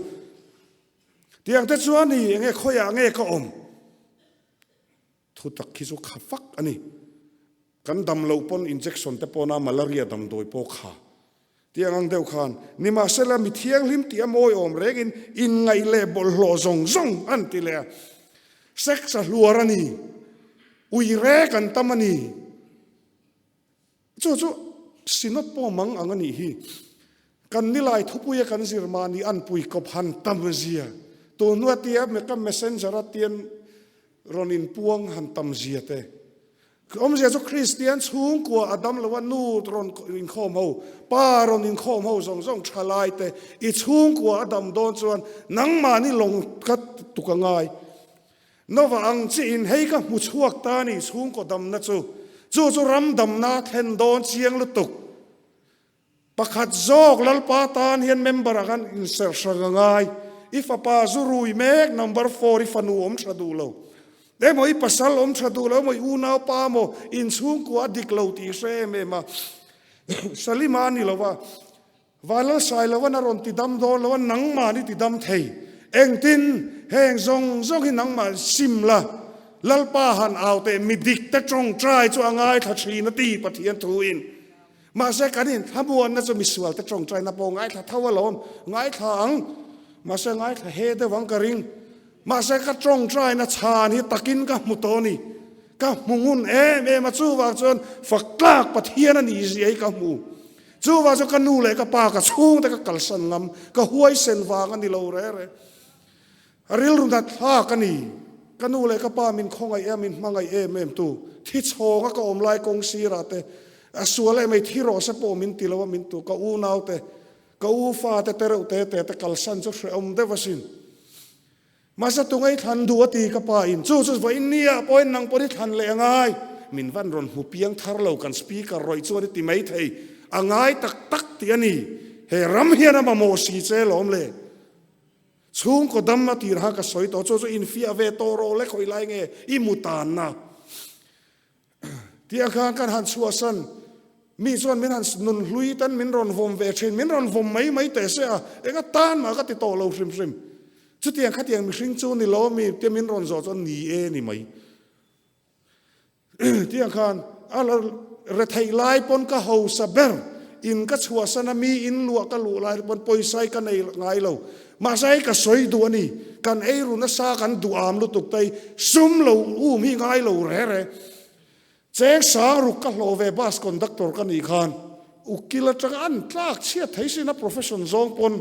Tiang te chuan i enge khawiah nge ka awm? Thu tak khi chu kha fak a ni. Kan dam loh pawn injection te pawna malaria damdawi pawh kha tiang ang deuh khan nimahsela mi thianghlim tih a mawi awm rengin inngaih leh bawlhhlawh zawng zawng an ti leh a. Sex a hluar a ni. Uire kan tam a ni. Chu chu Synod pawh mang ang a nih hi. Kan nilai thupuia kan zir mahni anpui kawp han tam zia. Tun hnua tia ka messenger a tian rawn inpuang han tam zia te. Awmzia chu Kristian chhungkua a dam lo a nu rawn inkhawm ho, pa rawn inkhawm ho zawng zawng tha lai te i chhungkua a dam dawn chuan nangmahni lawng kha tuk a ngai. Nova ang chiin hei ka hmu chhuak ta ni chhungkaw damna chu, chu chu ram damna a thlen dawn chiang lutuk. Pakhat zawk Lalpa tan hian member ah khan inserh hrang a ngai. I fapa zu rui mek number four i fanu awm tha duh lo. Emaw i pasal awm tha duh lo emaw i unaupa emaw inchhungkua a dik lo tih i hre em em a. Salima a ni lo va, Vanlalsailovan a rawn ti dam dawn lo a, nangmahni ti dam thei. Engtin? Heng zawng zawng hi nangmah sim la, Lalpa han au teh mi dik te tawngtai chu a ngaithla thin a ti Pathian thuin. Mahse kan inthlamuanna chu misual te tawngtaina pawh ngaithla tho alawm, ngaithla ang. Mahse ngaithla he deuh ang ka ring. Mahse ka tawngtaina chhan hi takin ka hmu tawh a ni. Ka hmu ngun em em a, chuvang chuan fak tlak Pathian a nih zia hi ka hmu. Chuvang chuan ka nu leh ka pa ka chhungte ka kalsan ngam, ka huaisen vang a ni lo re re. A rilru nat hlak a ni. Ka nu leh ka pa min khawngaih em, min hmangaih em em tu. Thi chhawnga ka awm lai kawng sirah te, a sual em ei thi rawh se pawh min ti lo a min tu. Ka unau te, ka u fa te te reuh te te te kalsan chu hrehawm deuh asin. Mahse tunge i thlan duh a ti ka pa in, chu chu vawiin nia pawhin nang pawhin i thlan leh a ngai. Min van rawn hmu piang thar lo kan speaker rawih chuan i ti mai thei. A ngai tak tak tih a ni. He ram hian a mamawh si che lawm le. Chhungkaw dam a tirha ka sawi tawh chu chu infiah ve tawh rawh le khawi lai nge i mu tanna tia khan kan han chhuahsan mi chuan min han nun hlui tan min rawn vawm ve thin min rawn vawm mai mai teh se a enga tan mah ka ti tawh lo hrim hrim chutiang khatiang mihring chu ni lo mi te min rawn zawh chuan ni e ni mai. Tiang khan a retheih lai pawn ka hausa ber in ka chhuahsan a, mi in luah ka luh lai pawn pawisa hi ka nei ngai lo. Mahse hei ka sawi duh a ni, kan ei ru nasa kan duh am lutuk te hi sum lo um hi ngai lo re re. Cheng sang ruk ka hlawh ve bus conductor ka nih khan ukil atanga an tlak chhiat thei sin a profession zawng pawn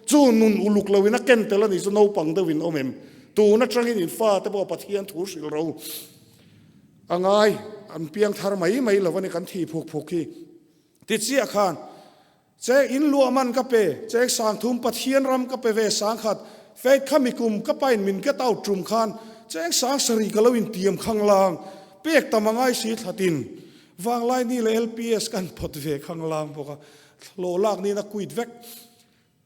chu nun uluk lo in a ken tel a nih chu naupang deuh in awm em. Tun atangin in fate pawh Pathian thu hrilh ro. A ngai, an piang thar mai mai lo a ni kan thih phuk phuk hi. Ti chiah khan, Cheng in luah man ka pe, cheng sangthum Pathian ram ka pe ve sangkhat, faith kha mikum ka pain min get out tum khan cheng sang sarih ka lo intiam khanglang, pek tam a ngai si thlatin Vanglaini leh LPS kan phawt ve khanglang bawk a, hlawh lak niin a quit vek.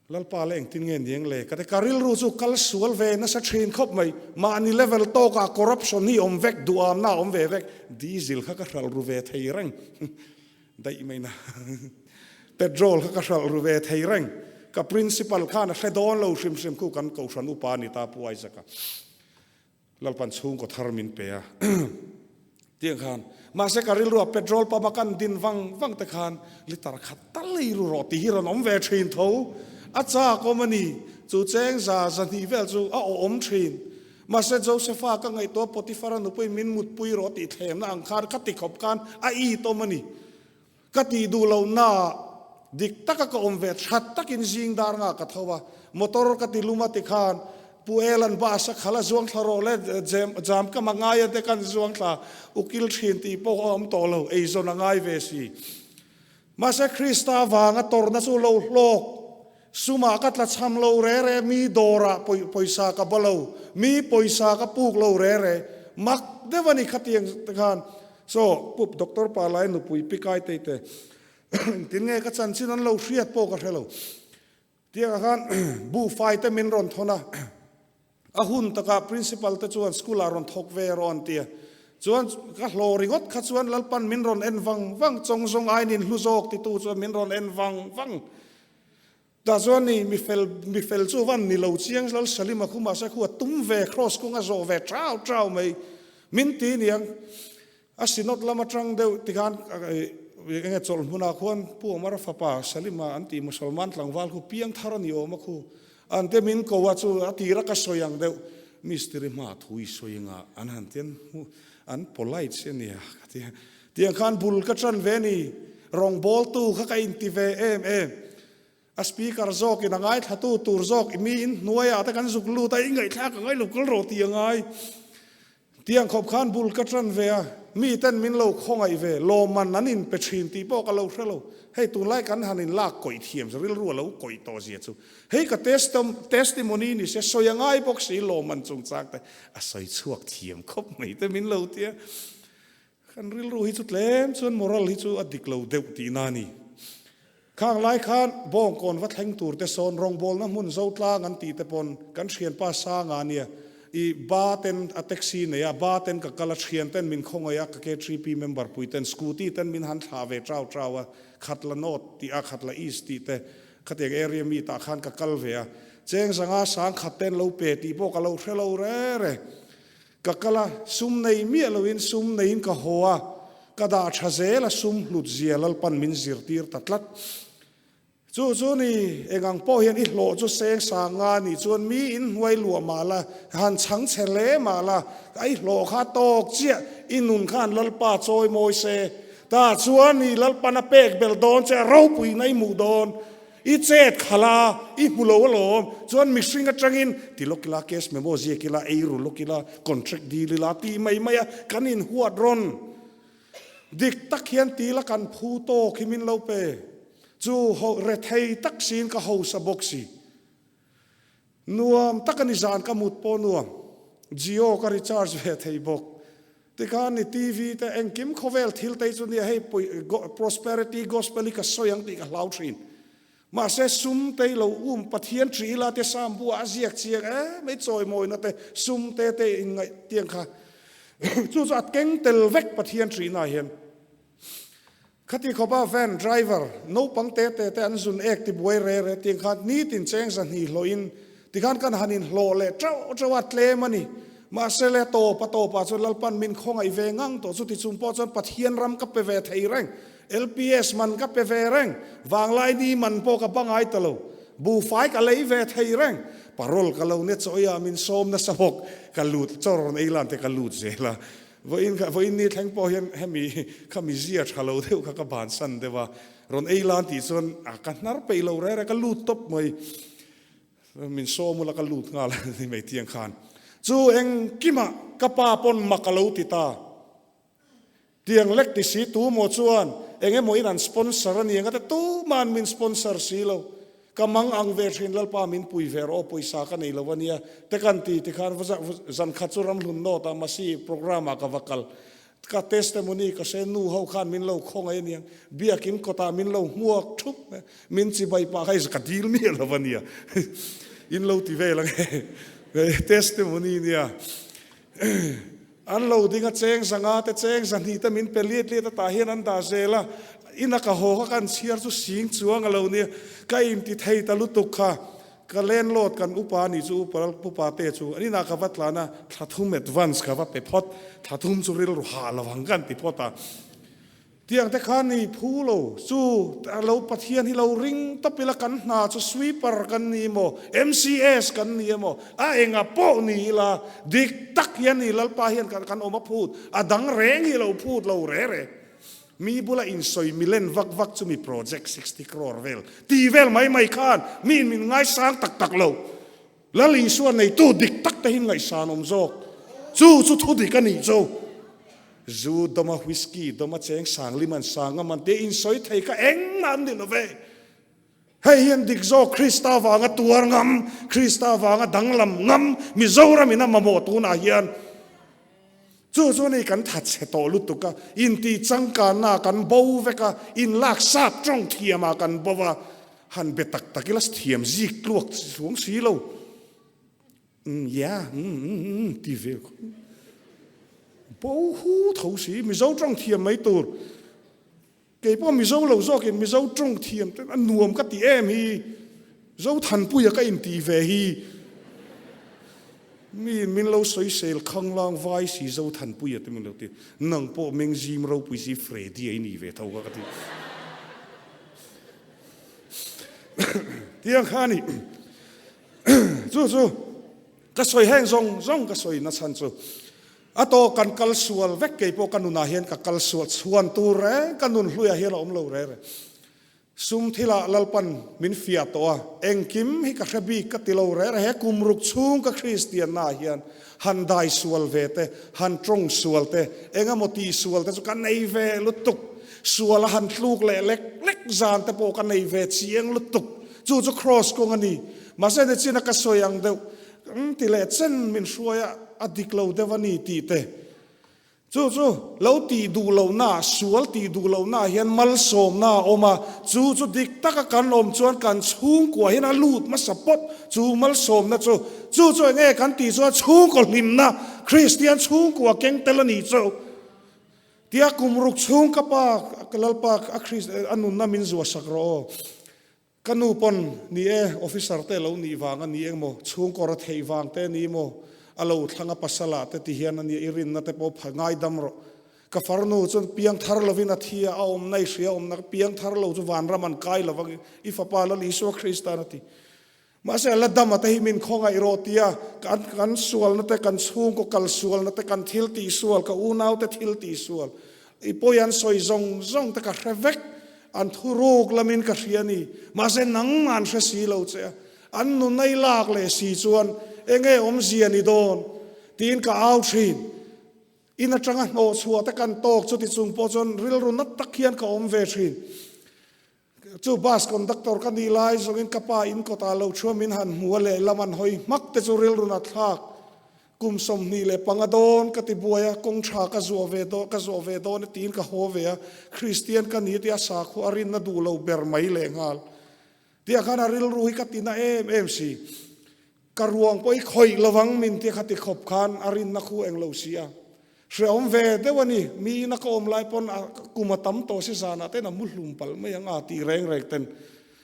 Lalpa le engtin nge niang le? Ka ti ka rilru chu kal sual ve nasa thin khawp mai. Mahni level tawkah corruption hi awm vek, duhamna a awm ve vek. Diesel kha ka hralh ru ve thei reng daih mai na. Petrol kha ka hralh ru ve thei reng. Ka principal khan a hre dawn lo hrim hrim khu kan kohhran upa a ni ta Pu Isaac-a. Lalpan chhungkaw thar min pe a tiang khan mahse ka rilru a petrol pump a kan din vang vang te khan litre khat tal ei ru rawh tih hi rawn awm ve thin tho a chak awm a ni chu cheng za zahnih vel chu a awm thin mahse Josepha ka ngaihtuah Potiphar a nupui min mutpui rawh tih thlemna ang khan ka ti khawp khan a it awm a ni. Ka tih duh lohna dik taka ka awm ve that takin zing dar nga ka tho a, motor ka ti lum a tikhan Pu Elan bus a khal a zuang thla rawh le jam ka ma ngai a te kan zuang thla ukil thin tih pawh a awm tawh lo eizawn a ngai ve si. Mahse Krista vanga tawrhna chu lo hlawk sumah ka tla chham lo re re mi dawrah pawisa ka ba lo mi pawisa ka puk lo re re mak deuh a ni khatiang te khan Saw, Pup Doctor pa lai nupui pi kai tei te engtin nge ka chanchin an lo hriat pawh ka hre lo. Tiangah khan buhfai te min rawn thawn a, a hun takah principal te chuan school ah rawn thawk ve rawh an ti a. Chuan ka hlawh ringawt kha chuan Lalpan min rawn en vang vang, chawng zawng aiin in hlu zawk titu chuan min rawn en vang vang. Tah chuan ni mi fel mi fel chu van ni lo chiang Lal Salima khu mahse khu a tum ve cross kawng a zawh ve chau chau mai min ti niang a synod lam atang deuh tikhan enge chawlh hmunah khuan Pu Omar fapa Salima an tih Musalman tlangval khu piang thar a ni awm a khu an te min ko a chu a tira ka sawi ang deuh mistiri hma thu i sawi anga an han tian. An polite si ania ka ti a. Tiang khan bul ka ṭan ve ni. Rawngbawltu kha ka inti ve em em. A speaker zawkin a ngaithlatu tur zawk mi in hnuaiah te kan zuk lut a, i ngaihthlak a ngai lo kal rawh tih a ngai. Tiang khawp khan bul ka ṭan ve a, mi ten min lo khawngaih ve, lawmman an inpe ṭhin tih pawh ka lo hre lo. Hei tunlai kan han inlak kawih thiam rilru a lo kawih tawh zia chu. Hei ka testimony ni se sawi a ngai bawk si lawmman chungchang te a sawi chhuak thiam khawp mai te min lo tia. Kan rilru hi chu tlem chuan moral hi chu a dik lo deuh tihna a ni. Khang lai khan Bawngkawn va thleng tur te sawn rawngbawlna hmun Zotlang an tih te pawn kan thianpa Sanga ania i ba ten a taxi nei a, ba ten ka kal a, thian ten min khawngaih a, ka KTP member pui ten scooty ten min han thlah ve trau trau a, Khatla North tih a, Khatla East tih te khatiang area mi tah khan ka kal ve a, cheng zanga sang khat ten lo pe tih pawh ka lo hre lo re re. Ka kal a, sum nei miah loin sum neiin ka haw a, ka dah tha zel a sum hlut zia Lalpan min zirtir ta tlat. Chu chu ni, eng ang pawh hian i hlawh chu seng sang nga nih chuan mi in hnuai luah mah la, han chhang chhe hle mah la, i hlawh kha tawk chiah, i nun khan Lalpa chawi mawi se. Tah chuan ni Lalpan a pek bel dawn che a ropuina i hmuh dawn. I chet khalh a, i hmu lo alawm. Chuan mihring atangin ti lawk ila, case memo ziak ila, ei ru lawk ila, contract deal ila tih mai mai a, kan inhuat rawn. Dik tak hian ti ila kan phu tawk hi min lo pe. Chu ho rethei tak siin ka hausa bawk si. Nuam tak a ni zan ka mut pawh nuam. Jio ka recharge ve thei bawk. Tikhan ni TV te engkim khawvel thil te hi chu nia hei prosperity gospel hi ka sawi ang tih ka hlau thin. Mahse sum te hi lo um Pathian ṭih ila te Psalm buah a ziak chiang em mai chawimawina te sum te te inngaih tiang kha chu chu a keng tel vek Pathian ṭihna hian. Khati khawpa van driver naupang te te te an zun ek tibuai re re tiang khan nitin cheng zahnih hlawhin tikhan kan han inhlawh leh teuh teuh a, tlem a ni. Mahse le tawp a tawpah chuan Lalpan min khawngaih ve ngang tawh chuti chung pawh chuan Pathian ram ka pe ve thei reng, LPS man ka pe ve reng, vanglai ni man pawh ka bangai ta lo, buhfai ka lei ve thei reng, parol ka lo ne chaw a min sawm nasa bawk, ka lut chaw rawn ei lan te ka lut zel a. Vawiin kha, vawiin ni thleng pawh hian hemi kha mizia tha lo deuh kha ka bansan deuh a, rawn ei lan tih chuan a ka hnar peih lo reng reng, ka lut tawp mai. Min sawm ula ka lut nghal a ni mai tiang khan. Chu engkimah ka pa pawn mak a lo ti ta. Tiang lek ti si tu maw chuan eng emaw in an sponsor a ni ang a ti, tuman min sponsor si lo. Ka mang ang ve thin Lalpa min pui ve rawh aw pawisa ka nei lo ania te kan ti tikhan zan khat chu ramhlun nawt a Masi program ah ka va kal ka testimony ka hre nu ho khan min lo khawngaih aniang biakin kawtah min lo hmuak thup min chibai pah kha ka dil miah lo ania in lo ti vel ange testimony nia An lo ding a, cheng zanga te, cheng zahnih te min pe liat liat a, tah hian an dah zel a, ina ka haw kha kan chhiar chu sing chuang a lo nia, ka inti thei ta lutuk kha, ka landlord kan upa nih chu upa upa te chu an inah ka va tlan a, thla thum advance ka va pe phawt, thla thum chu rilru hah lo ang ka inti phawt a. Tiang te khan ni phu lo chu lo Pathian hi lo ring tawp ila kan hna chu sweeper kan ni emaw MCS kan ni emaw a enga pawh ni ila dik tak hian ni Lalpa hian kan kan awm a phut a dang reng hi lo phut lo re re mi bula insawi milen vak vak chu mi project 60 crore vel ti vel mai mai khan mi in min ngaisang tak tak lo Lal Isua neitu dik tak te hi ngaihsan awm zawk. Chu chu thu dik a nih chu. Zu dawma whisky dawma cheng sang liman sang a man te insawi thei kha engmah an ni lo ve. Hei hian dik zawk Krista vanga tuar ngam, Krista vanga danglam ngam Mizoram in a mamawh tunah hian chu chu ni kan thatchhe tawh lutuk a, intih changkanna kan bo vek a, inlak sap tawng thiamah kan bo a, han be tak tak ila thiam zik tluak chuang si lo. Umm yeah umm umm umm ti ve khaw bo hu tho si Mizo tawng thiam mai tur kei pawh Mizo lo zawkin Mizo tawng thiam te a nuam ka ti em hi Zothanpuia ka inti ve hi mi min lo sawi sel khanglang vai si Zothanpuia te min lo ti nang pawh mengzim ropui si Freddy a i ni ve tho ka ka ti tiang kha ni Chu chu ka sawi heng zawng zawng ka sawi nachhan chu. A tawk kan kal sual vek kei pawh ka nunah hian ka kal sual chhuan tur reng ka nun hluiah hian a awm lo reng reng. Sum thilah Lalpan min fiah tawh a, engkim hi ka hre bik ka ti lo reng reng. He kum ruk chhung ka Kristiannaah hian han dai sual ve te, han tawng sual te, eng emaw tih sual te chu ka nei ve lutuk. Sual a han tluk leh lek lek zan te pawh ka nei ve chiang lutuk. Chu chu Kraws kawng a ni. Mahse nichina ka sawi ang deuh, Kan ti leh chen min hruai a, a dik lo deuh a ni tih te. Chu chu lo tih duh lohna, sual tih duh lohna hian malsawmna a awm a, chu chu dik taka kan awm chuan kan chhungkua hian a lut hmasa pawp chu malsawmna chu. Chu chu eng nge kan tih chuan chhungkaw hlimna, Kristian chhungkua keng tel a nih chu. Tia kum ruk chhung ka pa, ka Lalpa a Krist a nunna min zuahsak rawh aw. Ka nu pawn, Ni e, officer te lo nih vang a ni engmaw, chhungkaw ra theih vang te a ni maw, a lo thlang a pasal ah te ti hian a nia, i rinna te pawh pha ngaidam rawh. Ka farnu chuan piang thar lovin a thi a, a awmna i hria awmna piang thar lo chu vanram an kai lo vang i fapa Lal Isua Kristan a ti. Mahse a la dam a te hi min khawngaih rawh tia kan kan sualna te, kan chhungkaw kal sualna te, kan thil tih sual, ka unau te thil tih sual i pawi an sawi zawng zawng te ka hre vek, an thuruk lamin ka hria ni. Mahse nangmah an hre si lo che a, an nunna i lak leh si chuan enge awmzia ni dawn tiin ka au thin. In atanga hnawh chhuah te kan tawk chuti chung pawh chuan rilru nat tak hian ka awm ve thin. Chu bus conductor ka nih lai zawngin ka pa in kawtah lo chhuah min han hmu a lehlam an hawi hmak te chu rilru nat thlak. Kum 25 dawn ka ti buai a, kawng tha ka zuah ve dawn ka zuah ve dawn e tiin ka haw ve a, Kristian ka ni tia sakhua a rinna duh lo ber mai lehnghal. Tia khan a rilru hi ka ti na em em si. Ka ruang pawh i khawih lovang min tia kha ti khawp khan a rinna khu eng lo si a. Hrehawm ve deuh a ni, mi ina ka awm lai pawn a kum a tam tawh si zanah ten a mu hlum palh mai ang a tih reng reng ten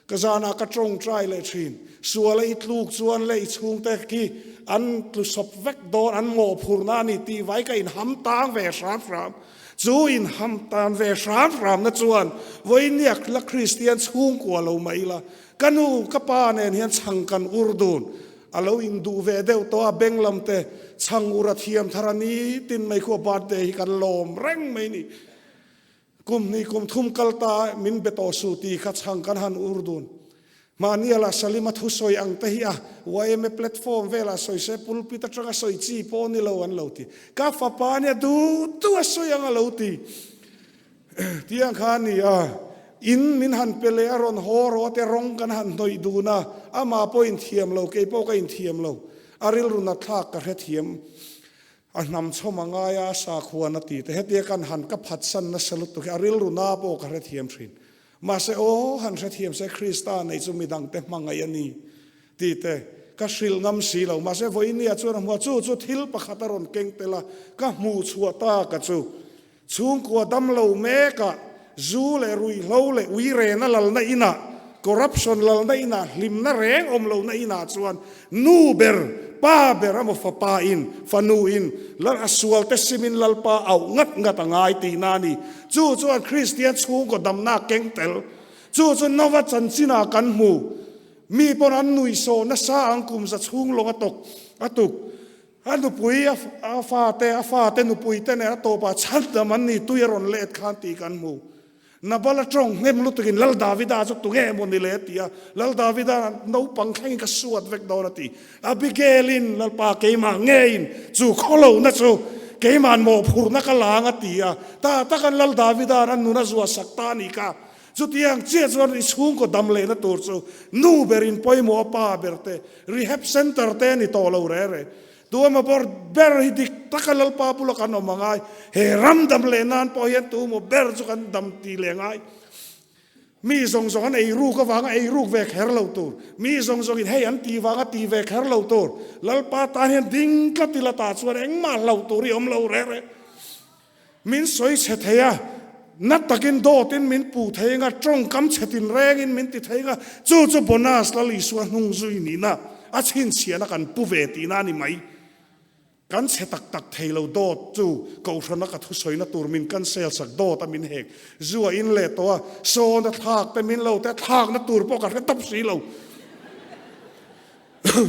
ka zanah ka tawngtai leh thin. Sual a i tluk chuan leh i chhungte khi an tlu sawp vek dawn, an mawhphurhna a ni tih vai ka inham tang ve hram hram. Chu inham tan ve hram hramna chuan vawiiniak la Kristian chhungkua lo mah ila ka nu ka pa nen hian chhang kan ur dun. A lo induh ve deuh tawh a, beng lam te chhang ur a thiam thar a ni tin mai khu a birthday hi kan lawm reng mai ni. Kum hnih kum thum kal ta min be tawh suh tih kha chhang kan han ur dun. Mahni a lah Salima thusawi ang te hi a yma platform velah sawi se pulpit atanga sawi chi pawh ni lo an lo ti. Ka fapa nia duh duh a sawi ang a lo ti. Tiang kha a ni a, in min han pe leh a rawn haw rawh a te rawng kan han hnawih dun a, amah pawh inthiam lo, kei pawh ka inthiam lo, a rilru nat thlak ka hrethiam, a hnam chhawm a ngai a, a sakhuan a ti te, hetia kan han ka phatsan nasa lutuk hi a rilru na pawh ka hrethiam thin. Mahse aw han hrethiam se Krista neih chu midangte hmangaih a ni tih te ka hrilh ngam si lo. Mahse vawinia chuan a hmu a, chu chu thil pakhat a rawn keng tel a, ka hmuh chhuah ta ka chu. Chhungkua damlo mekah zu leh ruihhlo leh uirena lalna inah, corruption lalna inah, hlimna reng awm lohna inah chuan nu ber, pa ber emaw fapa in, fanu in, lal a sualte simin Lalpa auh ngat ngat a ngai tihna a ni. Chu chuan Kristian chhungkaw damna a keng tel. Chu chu Nova chanchinah kan hmu. Mi pawn an nuihsawh nasa ang kum za chhung lawng a tawk a tuk. A nupui, a fate, a fate nupui te nen a tawpah chhandam an ni tui a rawn let khan tih kan hmu. Nabala tawng hnem lutukin Lal Davida chu tunge emaw ni le a ti a, Lal Davida naupang thlengin ka suat vek dawn a ti. Abigail-in Lalpa keimah ngeiin chu khawlohna chu keima'n mawhphurhna ka la ang a ti a, ta takan Lal Davida'n a nun a zuah sak ta a nih kha. Chutiang chiah chuan i chhungkaw dam lehna tur chu nu berin pawimawh a pa ber te, rehab centre te a ni tawh lo re re. Tuemaw bawr ber hi dik taka Lalpa bula kan awm a ngai. He ram dam leh nan pawh hian tuemaw ber chu kan dam ti leh ngai. Mi zawng zawng an ei ruk avanga ei ruk ve kher lo tur. Mi zawng zawngin hei an ti vanga ti ve kher lo tur. Lalpa tan hian ding tlat ila tah chuan engmah hlauh tur hi awm lo re re. Min sawi chhe thei a, na takin dawtin min puh thei anga, tawngkam chhe tinrengin min ti thei anga, chu chu bonus Lal Isua hnung zui nihna a chhinchhiahna kan pu ve tihna a ni mai. Kan chhe tak tak thei lo dawt chu Kohhrana ka thusawina tur min cancel sak dawt a min hek zu a in leh tawh a, sawn a thlak te min lo te a thlakna tur pawh ka hre tawp si lo.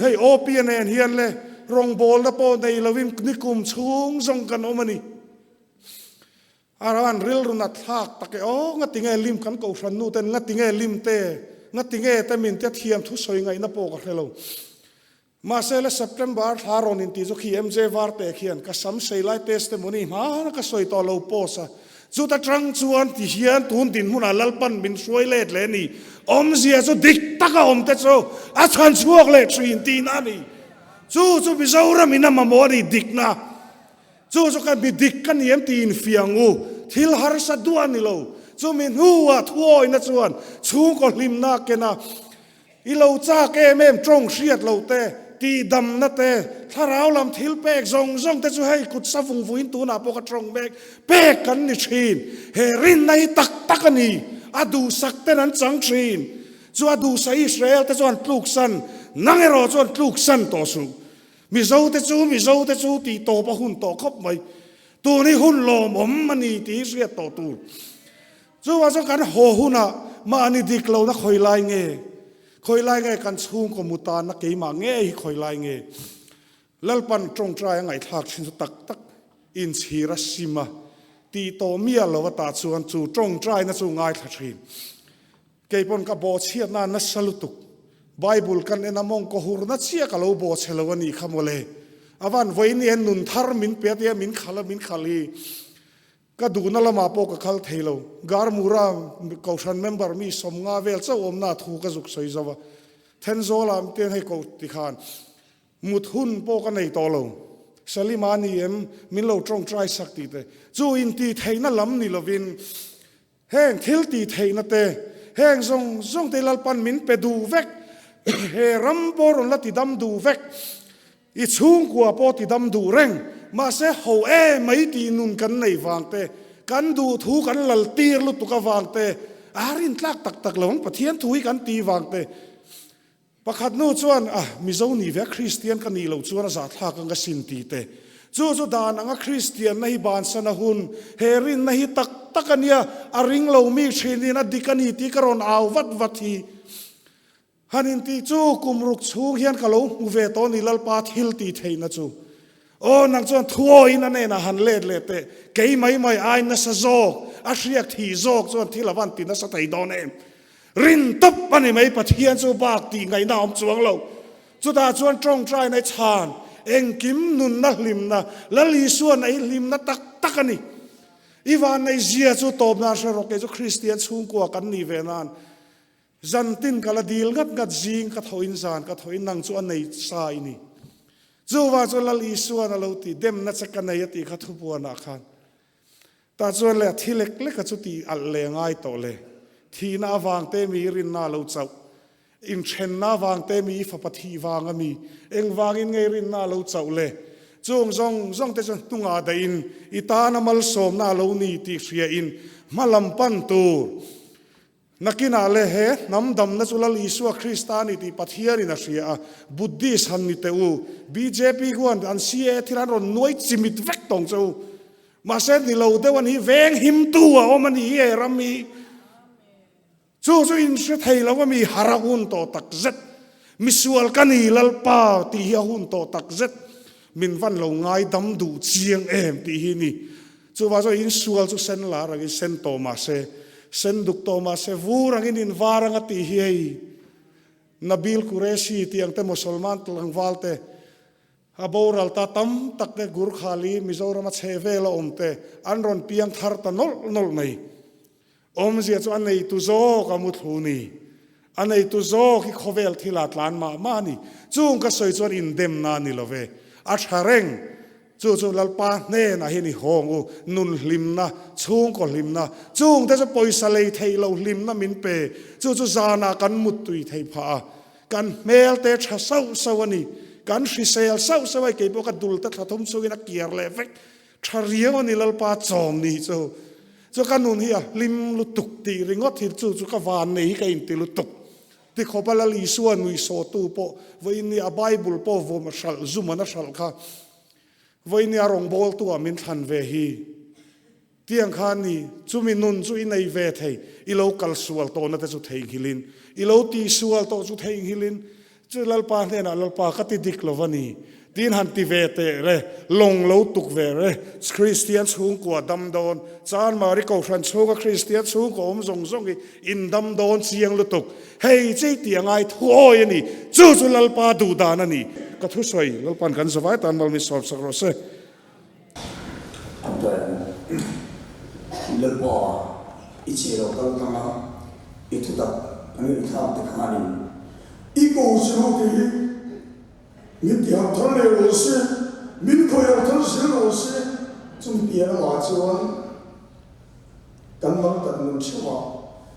Hei OP nen hian le. Rawngbawlna pawh nei loin nikum chhung zawng kan awm a ni. A ran rilru nat thlak tak e aw, ngatinge lim kan kohhran nu ten ngatinge lim te, ngatinge te min tia thiam thusawi ngaihna pawh ka hre lo. Mahse la September thla rawn inti chu khi MJ Varte khian ka sam sei lai testimony hmana ka sawi tawh lo post a, chuta tang chuan ti hian tun dinhmunah Lalpan min hruai let leh ni, awmzia chu dik taka awm te chu a chhan chhuak leh thin tihna a ni. Chu chu Mizoram in a mamawh a ni dikna. Chu chu ka mi dik ka ni em tih infiah ang u. Thil harsa duah a ni lo. Chumi hnuah thuawina chuan chhungkaw hlimna a ken a. I lo chak em em tawng hriat lo te, tihdamna te, thlarau lam thil pek zawng zawng te chu hei kut sa vung vuin tunah pawh ka tawng mek pek kan ni thin. He rinna hi tak tak a ni. A duhsak ten an chang thin. Chu a duhsa Israel te chuan tluksan, nang erawh chuan tluksan tawh suh. Mizo te chu Mizo te chu tih tawp a hun tawh khawp mai. Tun hi hun lawmawm a ni tih hi hriat tawh tur. Chuvang chuan kan haw hunah mahni dik lohna khawi lai nge? Khawi lai nge kan chhungkaw mu tanna keimah nge hi khawi lai nge? Lalpan tawngtai a ngaihthlak thin chu tak tak inchhir a sim a tih tawh miah lo atah chuan chu tawngtaina chu ngaithla thin. Kei pawn ka bawhchhiatna nasa lutuk. Bible kan en a mawngkaw hurna chiah ka lo bawhchhe lo a nih kha mawle. A van vawiin hian nun thar min pe a tia min khal a min khal hi ka duhna lamah pawh ka khal thei lo. Garmura Kohhran member mi 50 vel chauh awmna thu ka zuk sawi zo a. Thenzawl-ah ten hei koh tikhan Mut hun pawh ka nei tawh lo. Salima ni em min lo tawngtai sak tih te chu intih theihna lam ni lovin heng thil tih theihna te heng zawng zawng te Lalpan min pe duh vek he ram pawh rawn la ti dam duh vek i chhungkua pawh ti dam duh reng mahse ho em mai tih nun kan nei vang te kan duh thu kan lal tir lutuk avang te a rintlak tak tak lo ang Pathian thu hi kan tih vang te Pakhat nu chuan, Ah, Mizo ni ve a, Kristian ka nih loh chuan a zahthlak ang ka sin ti te. Chu chu dan anga Kristianna hi bansan a hun, he rinna hi tak tak a nia, a ring lo mi thinin a dik a ni tih ka rawn au vat vat hi. Han intih chu kum ruk chhung hian ka lo hmu ve tawh a ni Lalpa thil tih theihna chu. Aw, nang chuan thuawiin a hnenah han let leh teh, kei mai mai ai nasa zawk, a hriak thih zawk chuan thil a van ti nasa thei dawn em? Rin tawp a ni mai, Pathian chu bak tih ngaihna a awm chuang lo. Chutah chuan tawngtaina i chhan, engkim nunna hlimna, Lal Isuan a i hlimna tak tak a ni. I vanneihzia chu tawpna hre rawh, kei chu Kristian chhungkua kan nih ve nan Zantin ka la dil ngat ngat zing ka thoin zan ka thoin nang chu a nei sa i ni. Chuvang chuan Lal Isuan a lo ti, demna che ka nei a tih kha thupuanah khan. Tah chuan le a thi lek lek a chu tih alh leh a ngai tawh le. Thihna avang te mi i rinna a lo chauh. Inthenna avang te mi i fapa thih vang a mi. Engvangin nge i rinna a lo chauh le. Chung zawng zawng te chu hnungah dahin i tana malsawmna a lo ni tih hriain hmalam pan tur. Nakinah leh he hnam damna chu Lal Isua Krista a ni tih Pathianin a hria a, Buddhist han ni teh u, bjp khuan an CAA thil an rawn nuai chimit vek tawng che u. Mahse ni lo deuh a ni hi, veng himtu a awm a ni hi he ram hi. Chu chu in hre thei lo a mi har a hun tawh tak zet. Misual ka ni Lalpa tih hi a hun tawh tak zet. Min van lo ngaidam duh chiang em tih hi ni. Chuvang chuan insual chu sen lar angin sen tawh mah se, sen duk tawh mah se, vur angin in var anga tih hi hei Nabil Qureshi tih ang te Mosolman tlangval te a boral ta tam tak te Gurkhali Mizoram a chhe vel a awm te an rawn piang thar ta nawlh nawlh mai. Awmzia chu a neitu zawk a muthlu ni. A neitu zawk hi khawvel thil ah tlan mah mah a ni. Chung ka sawi chuan indemna a ni lo ve. A tha reng. Chu chu Lalpa hnenah hian i hawng u, nun hlimna, chhungkaw hlimna, chungte chu pawisa lei theih loh hlimna min pe. Chu chu zanah kan muttui thei phah a, kan hmel te tha sauh sauh a ni. Kan hrisel sauh sauh a, keipawh ka dul te thla thum chungin a kiar leh vek. Tha riau a ni Lalpa chawm ni chu. Chu ka nun hi a hlim lutuk tih ringawt hi chu chu ka van nei hi ka inti lutuk. Tikhawpa Lal Isua nuihsawhtu pawh vawiin ni a Bible pawh vawm a hralh zum an a hralh kha vawiin ni a rawngbawltu ah min thlan ve hi. Tiang khan ni chumi nun chu i nei ve thei i lo kal sual tawhna te chu theihnghilhin i lo tihsual tawh chu theihnghilhin chu Lalpa hnenah Lalpa ka ti dik lo va ni. Tin han ti ve teh le, lawng lo tuk ve re, Kristian chhungkua dam dawn, Chanmari Kohhran chhunga Kristian chhungkua awm zawng zawng hi in dam dawn chiang lutuk. Hei chei tih a ngai thuawi a ni, chu chu Lalpa duh dan a ni. Ka thusawi Lalpa'n kan zavai tan mal mi sawm sak rawh se. Lalpa, i che lo kal tlang a, i thutak kan ngaihthlak te khanin i ko che ho te hi Min ti harh thar leh rawh se, min khawi harh thar zel rawh se. Chumi pian amah chuan kan lam tak nun theuh a,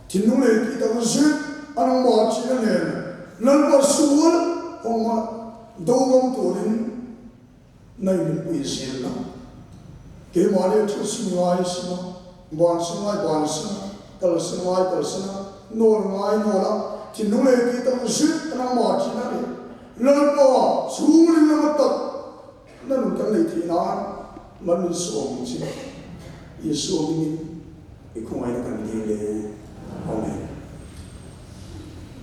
thinlung leh tih tak zet a nangmah thin a nen Lalpa sual kawnga do ngam turin nai min pui zel la. Keimah leh thu sim ngai sim a, ban sim ngai ban sim a, kal sim ngai kal sim a, nawl ngai nawl a, thinlung leh tih tak zet a nangmah thin a nen Lalpa, chhungrin lama tak na nun kan neih theih nan mal min sawm ang che. Isua hmingin i khawngaihna kan dil e. Amen.